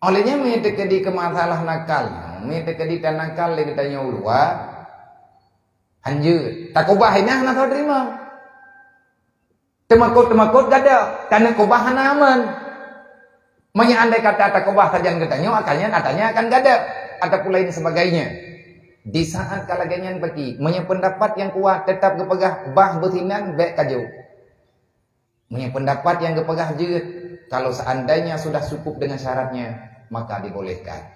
Óh lheueh nyan meunyoe teukeudi keu masalah nakal, meunyoe teukeudi tanakal lé geutanyoe u luwa, hanjeuet. Takubah inan hana soe teurimong. Teumakot-teumakot gadôh, taneuk kubah hana aman. Meunyoe andai kata takubah sajan geutanyoe, akan nyan ata nyan akan gadôh ataupun lain sebagainya. Di saat ka lagée nyan peuti, meunyoe peundapat nyang kuat teutap geupeugah bah beusinan, bék kajok. Meunyoe peundapat nyang geupeugah jeuet, kalau seandainya sudah cukup dengan syaratnya, maka dibolehkan.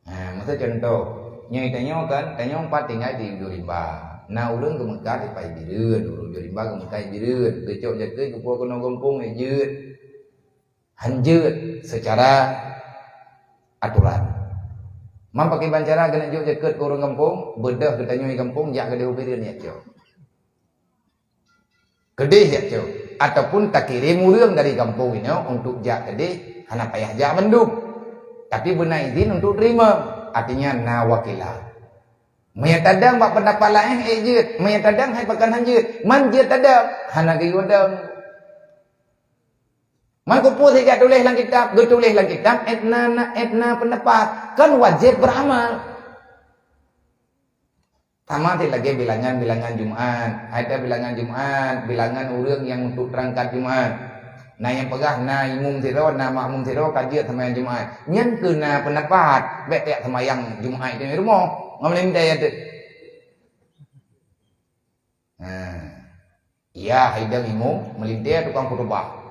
Ha, masa contoh, nyoe tanyoe kan, tanyoe pat tinggai di ujong rimba. Na ureuëng geumeukat di pai Bireuen, ureuëng ujong rimba geumeukat di Bireuen. Geucok jakeuet geupuwoe keunoe gampông, eh, jeuet. Hanjeuet secara aturan. Man pakriban cara geuneuk jok jakeuet keu ureuëng gampông, beudôh geutanyoe di gampông, jak keudeh u Bireuen jak cok. Keudeh jak cok. Ataupun takirém ureuëng dari gampông inoe untuk jak keudeh, hana payah jak mandum. Tapi beuna izin untuk teurimong, artinya na wakilan. Meunyoe tadong bak peundapat laén, eh, jeuet. Meunyoe tadong hai pakon hanjeuet, man jeuet tadong, hana geuyue dong. Man kupeue siga tuléh lam kitab, geutuléh lam kitab, étna na, étna peundapat. Kan wajéb beuramal. Sama cit lagée bilangan-bilangan Jumat. Ada bilangan Jumat, bilangan ureuëng nyang untuk teurangkat Jumat. Na nyang peugah na imum sidroe, na makmum sidroe ka jeuet seumayang Jumat. Nyan keuh na peundapat, bék tajak seumayang Jumat di rumoh. Ngon meulintée teuh. Ha. Iya, hai dong imum, meulintée tukang khutubah.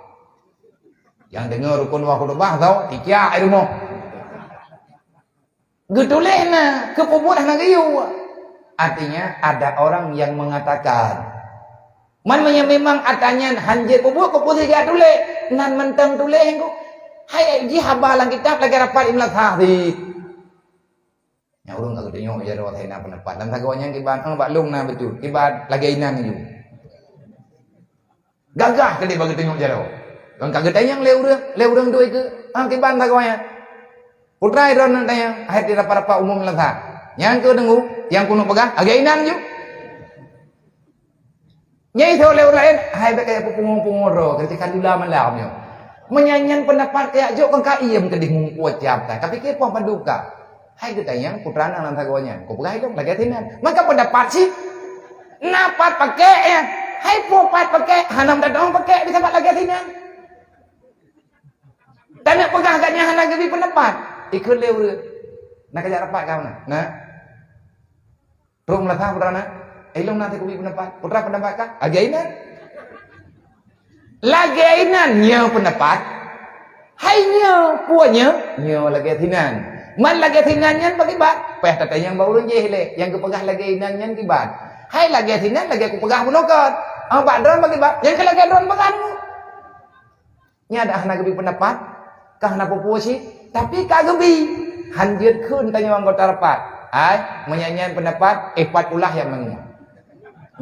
Nyang deungoe rukun dua khutubah, tau, ticiak di rumoh. Geutuléh na, keu peubuet hana geuyue. Artinya, ada orang yang mengatakan, man meunyoe memang ata nyan hanjeuet peubuet, keu peue siga tuléh, nan mantong tuléh engko. Hai, jih haba lam kitab lagée rapat Imam Syafi'i. Nyang ureuëng ka geutunyok jaroe hana peundapat. Lam sagoe nyan kiban, eh, bak lôn na beutôi. Kiban lagée inan ju. Gagah keudeh bak geutunyok jaroe. Kon ka geutanyong lé ureuëng, lé ureuëng doi keu, ah, kiban sagoe nyan. Putra droeneuh tanyong, hai di rapat-rapat umum lam sa. Nyang keu deungoe, nyang keuneuk peugah, lagée inan ju. Nyang isoe lé ureuëng laén, hai bék kaya peupungo-pungo droe, ketika dula malam nyoe. Meunyan nyan peundapat kaya jok kon ka iem keudeh muphom cap ka. Tapi kipoh paduka. Hai geutanyong putra nang lam sagoe nyan. Kupeugah ilong lagée sinan. Maka peundapat cit. Na pat pakek nyan. Hai po pat pakek, hana meudatong pakek di sabat lagée sinan. Taneuk peugah gata nyan hana geubi peundapat. Ikheun lé ureuëng. Na kajak rapat ka na? Na. Rhom lasa putra na, ilong na teukubi peundapat. Putra peundapat kah? Lagée inan. Lagée inan nyoe peundapat. Hai nyoe, peue nyoe? Nyoe lagée sinan. Man lagée sinan nyan bak kiban? Payah tatanyong bak ureuëng jéh lé, nyang geupeugah lagée inan nyan kiban. Hai lagée sinan lagée kupeugah bunoe kon. Ah, bak droen bak kiban? Nyang keu lagée droen peugah nyoe. Nyan dah hana geubi peundapat, ka hana peue-peue cit, tapi ka geubi. Han jeuet kheun tanyoe anggota rapat. Ai, meunyan nyan peundapat, eh, pat ulah nyang meungoh.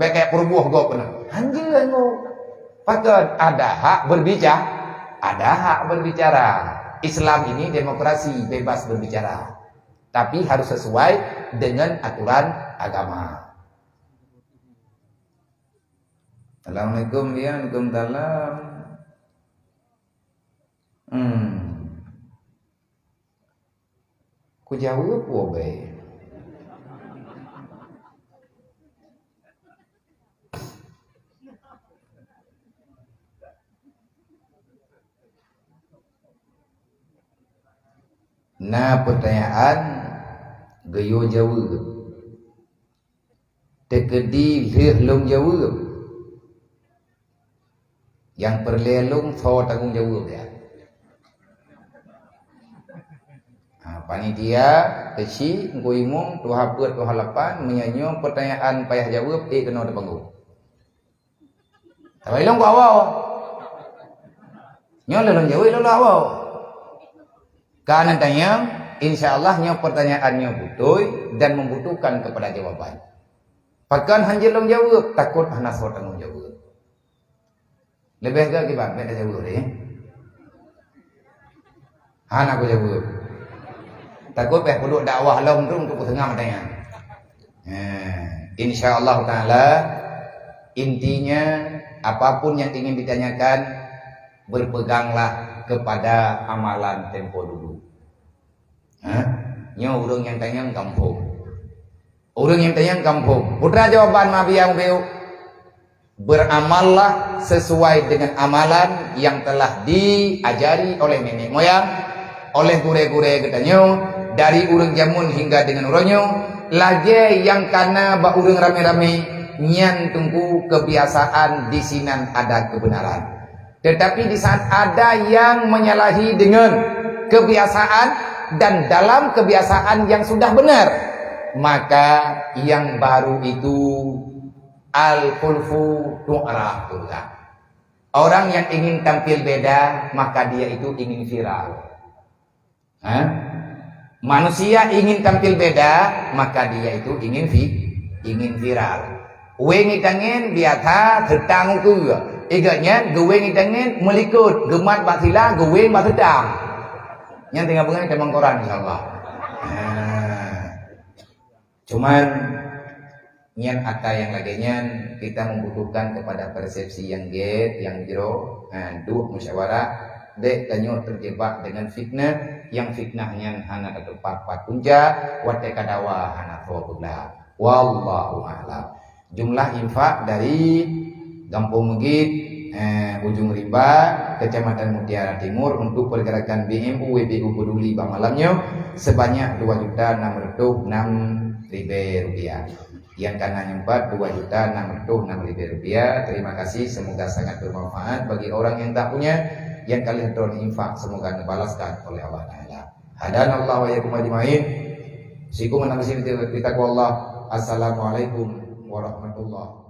Bék kaya peuruboh gob keunoe. Han jeuet ngo. Pakon ada hak berbicara, ada hak berbicara. Islam ini demokrasi, bebas berbicara. Tapi harus sesuai dengan aturan agama. Assalamualaikum, ya, waalaikumsalam. Hmm. Kujaweueb woe bae. Na peutanyaan geuyue jaweueb. Teukeudi lheueh lôn jaweueb, nyang peureulée lôn soe tanggong jaweueb nyan. Ha, panitia, keuchik, Teungku Imum, tuha peuet, tuha lapan, meunyoe nyoe peutanyaan payah jaweueb, ék keunoe teupeugah. Tapi lôn ku awai. Nyoe lôn jaweueb lôn awai. Ka neutanyong, insya Allah nyoe peutanyaan nyoe beutôi dan membutuhkan kepada jawaban. Pakon han jeuet lôn jaweueb, takot hana soe tanggong jaweueb. Leubeh gét kiban, bèk tajaweueb deh. Hana kujaweueb. Takot bèk peuduek dakwah lom tu untuk peuseunyam tanya. Eh, insya Allah Ta'ala, intinya, apapun yang ingin ditanyakan, berpeganglah kepada amalan tempo dulu. Ha? Nyoe ureuëng nyang tanyong gampông. Ureuëng nyang tanyong gampông. Putra jawaban Nabi nyang ubeu, beramallah sesuai dengan amalan yang telah diajari oleh nenek moyang, oleh gurée-gurée geutanyoe, dari ureuëng jameun hingga dengan uroe nyoe, lagée nyang kana bak ureuëng ramé-ramé, nyan teungku kebiasaan di sinan ada kebenaran. Tetapi di saat ada yang menyalahi dengan kebiasaan dan dalam kebiasaan yang sudah benar, maka yang baru itu al-khulfu tu'raf, tu'raf. Orang yang ingin tampil beda, maka dia itu ingin viral. Ha? Manusia ingin tampil beda, maka dia itu ingin vi-, ingin viral. Wéng itangen biasa seutang ukeue. Igat nyan geuwéng itangen meulikot, geumat bak sila, geuwéng bak seutang. Nyan teungoh beungoh tamong koran, insya Allah. Ha. Cuman, nyan ata nyang lagée nyan, kita membutuhkan kepada persepsi yang gét, yang jroh, ha, duek musyawarah, bék tanyoe terjebak dengan fitnah, nyang fitnah nyan hana teupat pat punca, watée ka dawa hana tho peugla. Wallahu a'lam. Jumlah infak dari Gampông Meugit, eh, Ujong Rimba, Kecamatan Mutiara Timur untuk pergerakan B M U W P U Peduli bak malam nyoe sebanyak dua juta enam ratus enam ribèe rupiah. Nyang kana nyumpat dua juta enam ratus enam ribèe rupiah. Terima kasih, semoga sangat bermanfaat bagi orang yang tak punya, nyang ka lheueh droen infak, semoga dibalaskan oleh Allah Taala. Hadanallahu wa iyyakum ajmain. Sikum anak mesin kita Allah. Assalamualaikum warahmatullahi